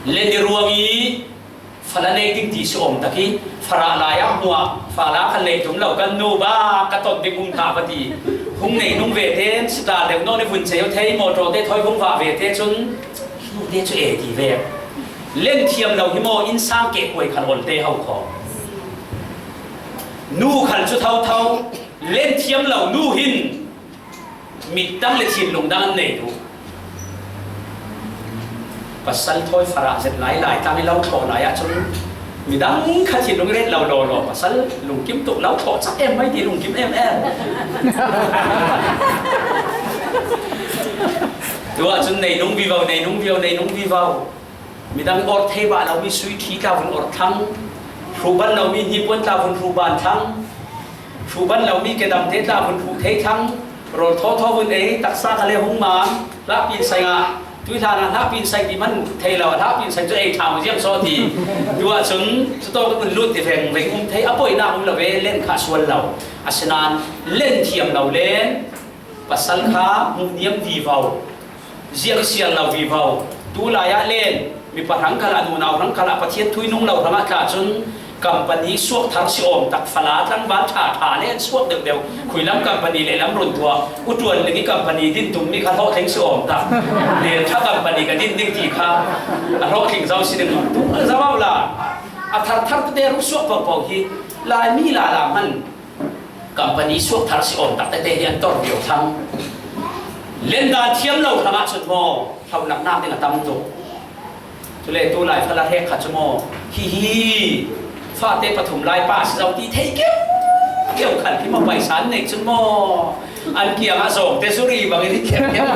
Len i ruang i fala nei ding ti si awm tak i, farah lai ah hmuah, fala khan lei tum lo kan nu ba, ka ton ding um hna va ti. Hung nei nung ve tein, sita deuh nawn i vun ceu thei, motor te thawi hung vah ve te cun, nu te cu e ti ve. Len thiam lo hi maw, innsang kehkuai khal olte ho khaw. Nu khal cu thotho, len thiam lo nu hin mit dang le thinlung dang an nei duh. Pasal thawi farah zet lai lai tlang i lo thlawh lai ahcun midang kha thinlung i ret lo law law, pasal lungkim tuk lo thlawh cak em mai ti lungkim em em. Tu ahcun nei nung vivo, nei nung vivo, nei nung vivo. Midang i orh thei bah lomi sui ṭhi tla vun orh thlang, hruh ban lomi hnipuan tla vun hruh ban thlang, hruh ban lomi kedamte tla vun hruh thei thlang, rawl thawthaw vun ei, taksa kha le hung mang, hlahpin saing ah, tuihlan ah hlahpin saing ti man thei lo, hlahpin saing cu ei ṭha ziang saw ti. Tu ahcun cutawk vun lut ti veng veng um thei, a poinak um lo ve, len kha sual lo. Asinain len thiam lo len, pasal kha hmuhniam vivo, ziang sial lo vivo. Tu lai ah len mipa hrang khal ah, nunau hrang khal ah Pathian thu i nung lo hrang ah tla cun company suak thar si awm tak, fala tlangval ṭha ṭha le an suak deuh deuh. Khuilam company le lam run tuah, utuan ling i company din tum mi kha hlawhtling si awm tak. Len ṭha company ka din ding ti kha a hlawhtling zo si ding. Tu a zo la, a thar thar tete rung suak paoh paoh hi Laimi lala hman. Company suak thar si awm tak tete hi an tor viau thlang. Len dan thiam lo hrang ah cun maw, hlonak nak ding a tam tuk. Cule tu lai fala hrek kha cu maw, hihi, fate pathum lai pa si zo ti thei keu keu khan hi maw, paisa an neih cun maw, an kiang ah zawngte zuri bangin hi keu keu.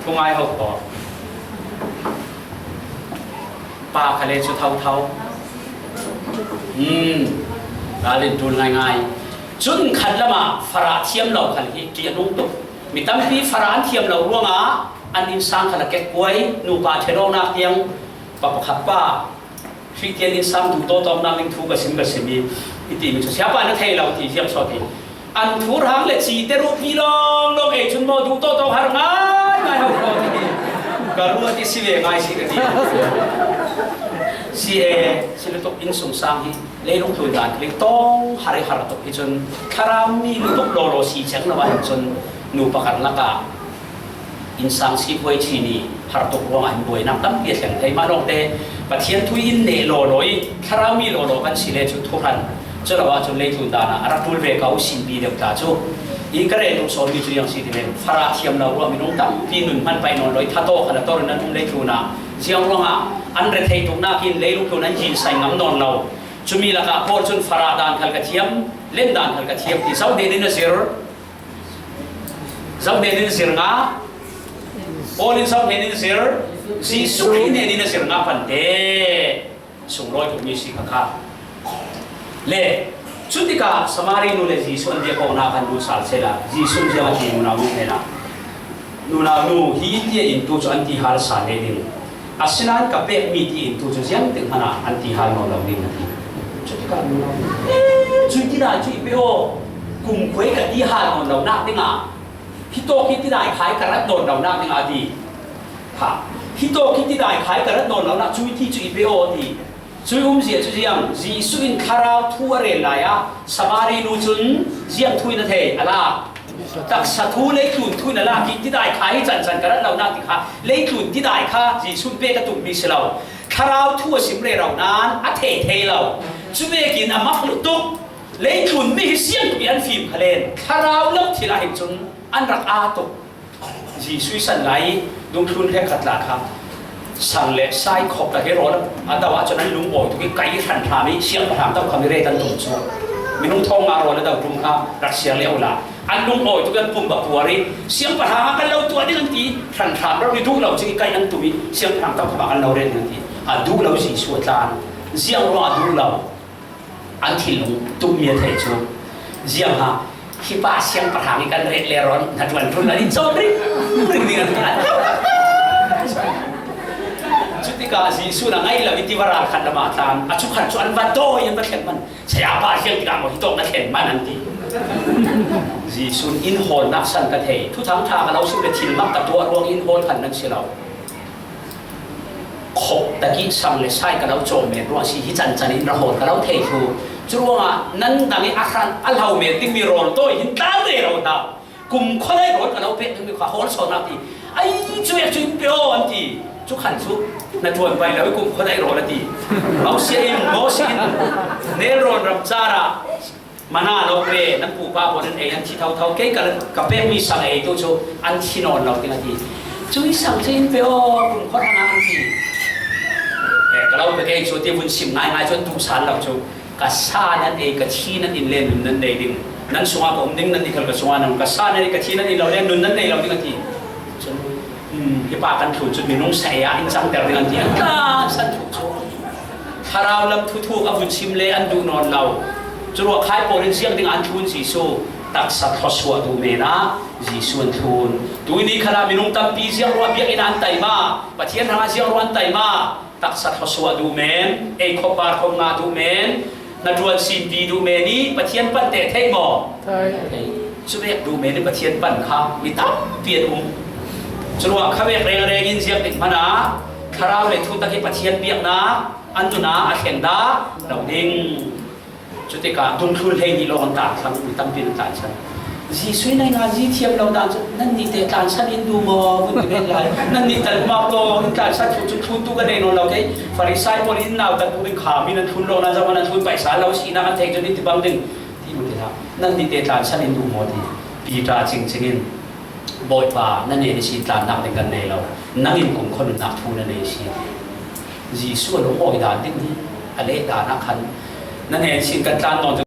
Thungai ho tawh. Pa kha le cu thotho. Hmm. Ral in ṭul ngaingai. Cun khat lamah farah thiam lo khal hi ṭih a hnung tuk. Mi tampi farah an thiam lo ruangah an innsang khal a kekkuai, nupa ṭhenawknak tiang pa pakhat pa Hristian innsang duhtawtawknak in thu ka sim, ka sim i, i timi cu siapa na thei lo ti ziam sawt hi. An thu hrang le cite ruhpi lawnglawng ei cun maw, duhtawtawk har ngaingai ho ko ti. Ka ruat i si ve ngai si ka ti. Si e, si lutuk innsungsang hi leilung tlun dan klik tawng har i har tuk hi cun thlarau mi lutuk lawlaw si ceng lo ah hin cun nupa karlak ah innsang siphuai ṭhin i har tuk ruangah hin buainak tampi a thleng thei. Mah lawngte Pathian thu in neh lawlaw i thlarau mi lawlaw kan si le cu thuhran cu lo ahcun leitlun dan ah a rak ṭul ve ko, sinpi deuh tla cu. I ka rel duh sawm mi cu ziang si ti le, farah thiam lo ruah minung tampi nun hman paih nawn lo i thataw khan a tor in an um leitlun ah ziang ruangah an rethei tuknak in leilung tlun an zin sai ngam nawn lo. Cumi lakah Paul cun farah dan khal ka thiam, len dan khal ka thiam ti zo hnen in a zir. Zo hnen in zir ngah, Paul in zo hnen in zir, Jesuh Khrih hnen in a zir ngah pante sunglawi tukmi si kha kha. Le, cutikah Samari nu le Jesuh an biak awknak kan duh sal sehla, Jesuh ziang a ti nunau nu hnenah, nunau nu, hi tiah in tu cu an ti hal sa le ding. Asinain ka pekmi ti in tu cu ziangtik hmanh ah an ti hal nawn lo ding a ti. Cutikah nunau, "Eh, cui tidai cu i pe aw, kumkhua i ka ti hal nawn lonak dingah, hitawk hi tidai kha i ka rat nawn lonak dingah," a ti. Ha, hitawk hi tidai kha i ka rat nawn lonak cui ti cu i pe aw a ti. Cui umzia cu ziang, Jesuh in thlarau thu a rel lai ah Samari nu cun ziang thu in a thei, a lak. Taksa thu, leitlun thu in a lak i tidai kha hi cancan ka rat lonak ti kha, leitlun tidai kha Jesuh pe ka tummi si lo. Thlarau thu a sim rero nain a thei thei lo. Cu vekin a mak lutuk. Leitlun mi hi siang tuk i an fim khalen thlarau lo thil ah hin cun an rak aa tuk. Jesuh i san lai i dungthlun hrekkhat tla kha sang le sai khop tak i rawl a do ahcun an lungawi tuk i kai hranhram i siangpahrang tokham i ret an tum cu. Minung thong nga rawl a do tum kha rak siar lio la. An lungawi tuk i an pum bak puar i siangpahrang ah kan lo tuah ding an ti. Hranhram rori duh lo cing i kai an tum i siangpahrang tokham ah kan lo ret ding an ti. A duh lo Jesuh a tlan. Ziang ruang a duh lo? An thinlung tummi a thei cu, ziang ha, hi pa siangpahrang i kan ret le rawn hnaṭuan ṭul an in cawn ring ring ding an ti an lo. Cutikah Jesuh na ngaih lo i ti va ral khat lam ah tlan, a cu khat cu an va dawi, an va thlen man. Sayapa, ziang tikah maw hitawk na thlen man? An ti. Jesuh in hawlnak san ka thei, thuthang ṭha ka lo sim le thil mak ka tuah ruang in hawl khan nan si lo. Khawh tak i sang le sai ka lo cawm men ruang si, hi cancan in ra hawl ka lo thei thlu. Curuangah nan dang i a hran a hlo men dingmi rawl tawi hin tlan rero hna. Kum khuadaih rawl ka lo pek ding mi kha hawl sawn a ti. Ai, cu ek cu in pe aw an ti. Cu khan cu na ṭuan pai lo i kum khuadaih rawl a ti. Mosi in, Mosi in nelrawn ram car ah mana lo pe, nan pupa pawl in ei an thi thotho, kei ka, ka pekmi sang ei tu cu an thi nawn lo ding a ti. Cu i sang cu in pe aw, kum khuadang an ti. Eh, ka lo pe kei cu ti vun sim ngaingai cu an duh sal lo cu. Ka sa nan ei, ka thi nan in le nun nan nei ding. Nan sungah ka um ding, nan i khal ka sungah nan um. Ka sa nan ei, ka thi nan in lo le nun nan nei lo ding a ti. Cun, um, hi pa kan thlun cun minung sa ei ah in cangter ding an ti. An tlansan thuk cu. Thlarau lam thuthuk a vun sim le an duh nawn lo. Curuangah khai pawl in ziang ding an thlun Jesuh taksa thluasuah duh men ah Jesuh an thlun. Tuihni khalah minung tampi ziang ruah biakinn ah an taima. Pathian hrangah ziang ruah an taima. Taksa thluasuah duh men, ei khawmhpar khawmhngah duh men, hnaṭuan sinpi duh men i Pathian pan te thei maw? Thei. Thei. Cuvek duh men i Pathian pan kha mi tampi an um. Curuangah khavek rengreng in ziak ding hmanah thlarau le thutak hi Pathian biaknak an nun ah a thleng dah lo ding. Cutikah dungthlun hleihnih lawng an tlan thlang, mi tampi an tlansan. Jesuh in a ngan zi thiam lo dan cu, "Nannih te tlansan in duh maw?" vun ti men lai. "Nannih tal mah law in tlansan thu cu thluntu ka nei nawn lo kei. Farisai pawl in nau tak buk in kha mi nan thlun lawng nan zoh nan thlun paisa lo sinak an thei cun in ti bang ding," ti mu ti hlah. "Nannih te tlansan in duh maw?" ti. Piter cingcing in, "Bawipa, na nen ihsin tlannak ding kan nei lo. Nang in kumkhua nunnak thu na nei si." Jesuh a lungawi dan ding hi a leh dan ah khan, "Na nen ihsin kan tlan nawn cu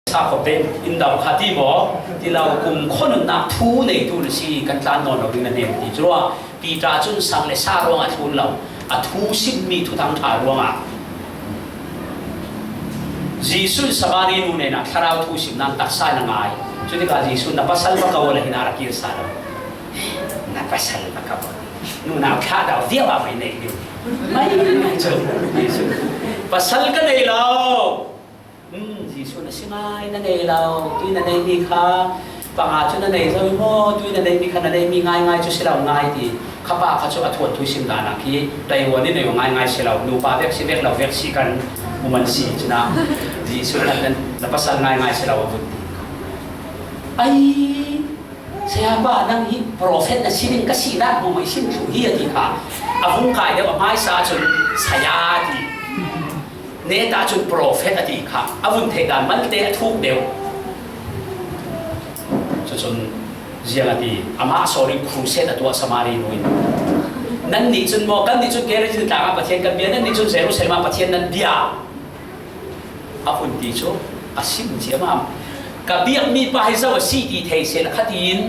sa khuapen in do kha ti maw? Ti lo, kumkhua nunnak thu neitu na si, kan tlan nawn lo ding na hnem," ti. Curuangah Piter cun sang le sa ruangah a thlun lo, a thu simmi Thuthang ṭha ruangah. Jesuh in Samari nu hnenah thlarau thu sim nan taksa in a ngai. Cutikah Jesuh, "Na pasal va ko," a la hin a ra kir sa lo. "Na pasal va ko," nunau thlah dau viau ah mei nei ding. Mei cu Jesuh, "Pasal ka nei lo." "Hmm," Jesuh, "na si ngai, na nei lo. Tui na neimi kha panga cu na nei zo i maw? Tui na neimi kha na neimi ngaingai cu si lo ngai," ti. Kha pa kha cu a thuan thu sim dan ah khi Taiwan in nei ngaingai si lo, nupa vek si vek lo vek si kan um an si cun ah Jesuh khan, "Na pasal ngaingai si lo," a vun ti. Ai, "Sayapa, nang hi profet na si ding ka sinak hmuahhmuah i sim thluh hi," a ti kha. A vung kai deuh a hmaisa cun, "Saya," a ti. Neta cun profet a ti kha. A vun theih dan malte a thuk deuh. Cucun ziang a ti, amah sawn in crusade a tuah Samari nu in. "Nannih cun maw, kannih cun Gerizim tlang ah Pathian kan bia, nannih cun Jerusalem ah Pathian nan bia." A vun ti cu a sim ciammam. "Ka biakmi pa hi zo a si ti thei sehla khatin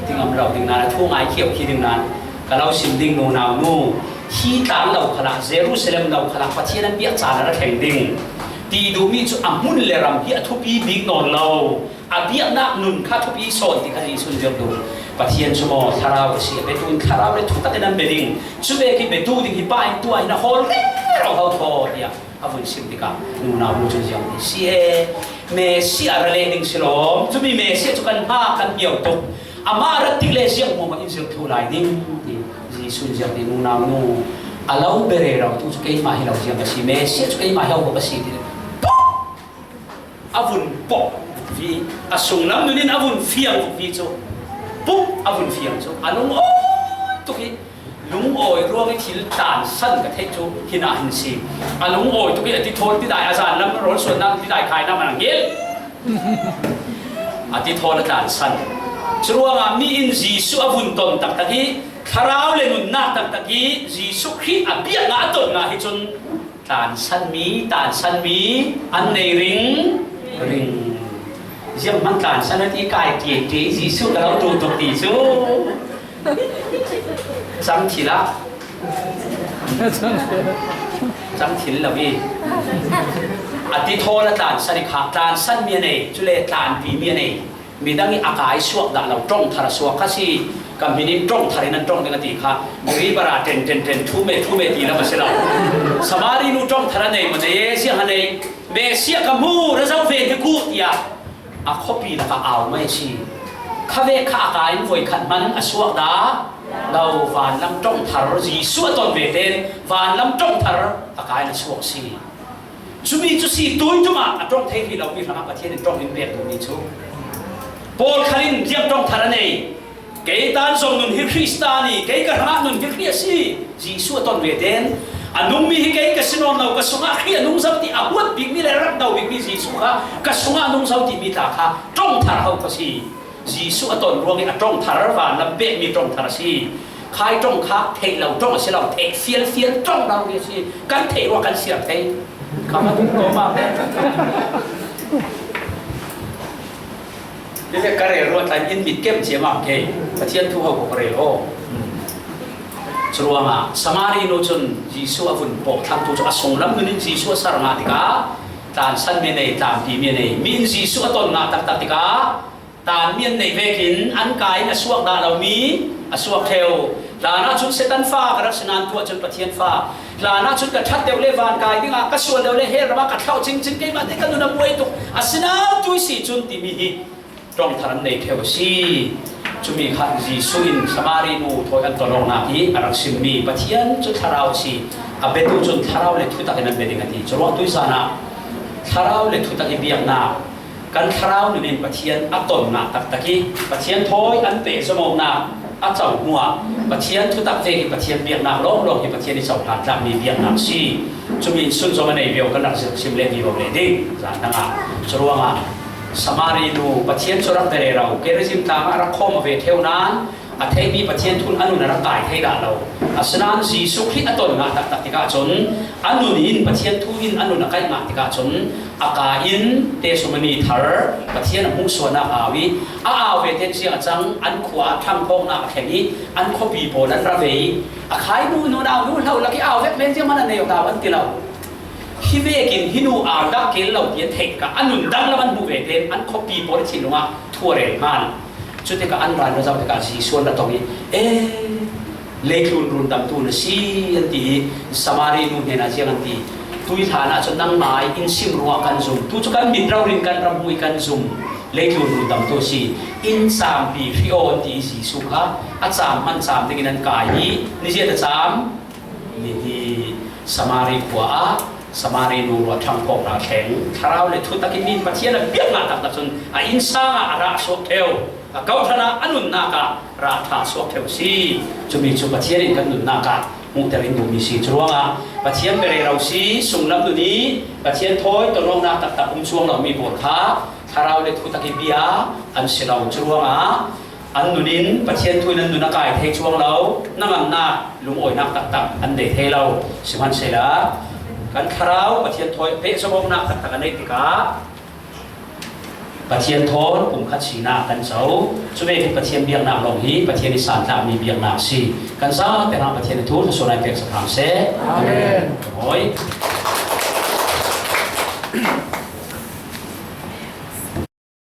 ti ngam lo ding nan, a thu ngai khiau khi ding nan, ka lo sim ding nunau nu, hi tlang lo khalah, Jerusalem lo khalah Pathian an biak caan a ra thleng ding ti duhmi cu a hmun le ram hi a thupi bik nawn lo. A biaknak nun kha thupi sawn ti kha Jesuh in ziak duh. Pathian cu maw thlarau a si, a biatu in thlarau le thutak in an bia ding. Cuvek hi biatu ding hi pa in tuah hin a hawl rero ho thaw tiah a vun sim tikah nunau nu cun ziang ti si he, Messiah ra leh ding si lawm. Cumi Messiah cu kan hngak kan hniau tuk. Amah a rat tik le ziang hmuahhmuah in zirh thluh lai ding ti Jesuh in ziang ti nunau nu. A lo bia rero tu cu keimah hi lo ziang a si. Messiah cu keimah hi ho a si ti. Pum! A vun pok vukvi, a sunglam nun in a vun fiang vukvi cu. Pum! A vun fiang cu. A lungawi tuk hi. Lungawi ruang i thil tlansan ka theih cu hin ah hin si. A lungawi tuk i a ti thawl tidai, a zan lam rawl suan nak tidai khai nak man a ngel. A ti thawl a tlansan. Curuangah mi in Jesuh a vun ton taktak i, thlarau le nunnak taktak i, Jesuh Khrih a biaknak a ton ngah hi cun tlansanmi, tlansanmi an nei ring, ring. Zianghman tlansan a ti kai ṭiaṭi Jesuh ka lo tuk tuk ti cu. Cang thil ah. Cang thil lo i. A ti thawl a tlansan i kha, tlansanmi a nei, cule tlanpimi a nei. Midang i a kai suak dah lo, ṭong thar a suak kha si. Ka hmin in ṭong thar in an ṭong ding a ti kha. Miri bara ṭen, ṭen, ṭen, ṭhu me, ṭhu me ti lam a si lo. Samari nu ṭong thar a nei maw, nei e, ziang a nei. Messiah ka hmu, ra zoh ve hi ku, tiah a khuapi lakah au mai a si. Khavek kha a kai in voikhat hman a suak dah lo, vanlam ṭong thar, Jesuh a ton ve tein vanlam ṭong thar a kai in a suak a si. Cumi cu si tui ṭum ah a ṭong thei rih lomi hrangah Pathian in ṭong in pek duhmi cu. Paul khat in ziang ṭawng thar a nei. Kei tan zawng nun hi Krista a ni, kei ka hrangah nun hi Khrih a si. Jesuh a ton ve ten, a nungmi hi kei ka si nawn lo, ka sungah Khrih a nung zo tih a huat bikmi le a rak do bikmi Jesuh kha ka sungah a nung zo tihmi tla kha ṭawng thar ho ka si. Jesuh a ton ruangin a ṭawng thar, van lam pekmi ṭawng thar a si. Khai ṭawng kha theih lo ṭawng a si lo, theih fialfial ṭawng lo hi a si. Kan theih ruang kan siam thei. Kha ma tum tawm a. Hi le ka rel ruat lai in mit kem ciam a kei. Pathian thu ho ko ka rel aw. Churuangah Samari nu cun Jesuh a vun pawh thlang tu cu a sunglam nun in Jesuh a sar ngah tikah tlansan mi a nei, tlampi mi a nei. Mi in Jesuh a ton ngah taktak tikah tanmi an neih vekin an kai in a suak dah lomi a suak ṭheu. Hlanah cun Satan fa ka rak si nain tuah cun Pathian fa. Hlanah cun ka ṭhat deuh le van kai dingah ka sual deuh le hell ramah ka thlauh cingcing, keimah te ka nun a buai tuk. Asinain tuih si cun timi hi ṭawng thar an nei ṭheu a si. Cumi kha Jesuh in Samari nu thawi an ton awknak hi a rak simmi Pathian cu thlarau a si. A biatu cun thlarau le thutak in an bia ding a ti. Curuangah tuih zan ah thlarau le thutak i biaknak kan thlarau nun in Pathian a ton ngah taktak i Pathian thawi an pehzom awknak a co hnuah Pathian thutak vek i Pathian biaknak lawnglawng hi Pathian i cohlan tlakmi biaknak si. Cumi in sunzom a nei viau kan rak zirh sim le vivo leh ding zan dangah. Curuangah Samari nu Pathian cu rak bia rero, Gerizim tlang ah a rak khawm a ve ṭheu nain a theihmi Pathian thu in a nun a rak kai thei dah lo. Asinain Jesuh Khrih a ton ngah taktak tikah cun a nun in Pathian thu in a nun a kaih ngah tikah cun a ka in tesumani thar Pathian a hmuhsuahnak a au i a au ve tein ziang a cang, an khua ah ṭhangphawknak a thleng i an khuapi pawl an ra ve i a khai nu, nu nau nu hlo lak i au vek men zianghman a nei awk ta an ti lo. Hi vekin hi nu au dah kel lo ti an theih tikah a nun danglam an hmuh ve tein an khuapi pawl i thinlung ah thu a rel hman. Cutikah an ran ra zoh tikah Jesuh an ra tong i, "E, leitlun rundamtu na si," an ti i Samari nu hnenah ziang an ti. "Tuihlan ah cun nangmah in sim ruangah kan zum. Tu cu kan mit rori in kan ram hmuh i kan zum. Leitlun rundamtu a si. In caampi hri aw," an ti i Jesuh kha a caam hman caam dingin an kai i ni ziat a caam? Nihin Samari khua ah Samari nu ruat ṭhangphawknak thleng, thlarau le thutak in min Pathian a biak ngah taktak cun a innsang ah a rah a suak ṭheu, a kawhhran ah a nunnak ah rah ṭha a suak ṭheu a si. Cumi cu Pathian in kan nunnak ah hmuhter in duhmi si. Curuangah Pathian bia rero si, sunglam nun i Pathian thawi ton awknak taktak um cuang lomi pawl kha thlarau le thutak i bia an si lo. Curuangah an nun in Pathian thu in an nun a kai thei cuang lo. Na ngamnak lungawinak taktak an nei thei lo. Sihmanhsehlaw kan thlarau Pathian thawi pehzom awknak taktak a neih tikah Pathian thawn pumkhat sinak kan co. Cuvek hi Pathian biaknak lawng hi Pathian i santlakmi biaknak a si. Kan zate hna Pathian i thu thluasuah in pek sak hram seh. Amen. Mawi.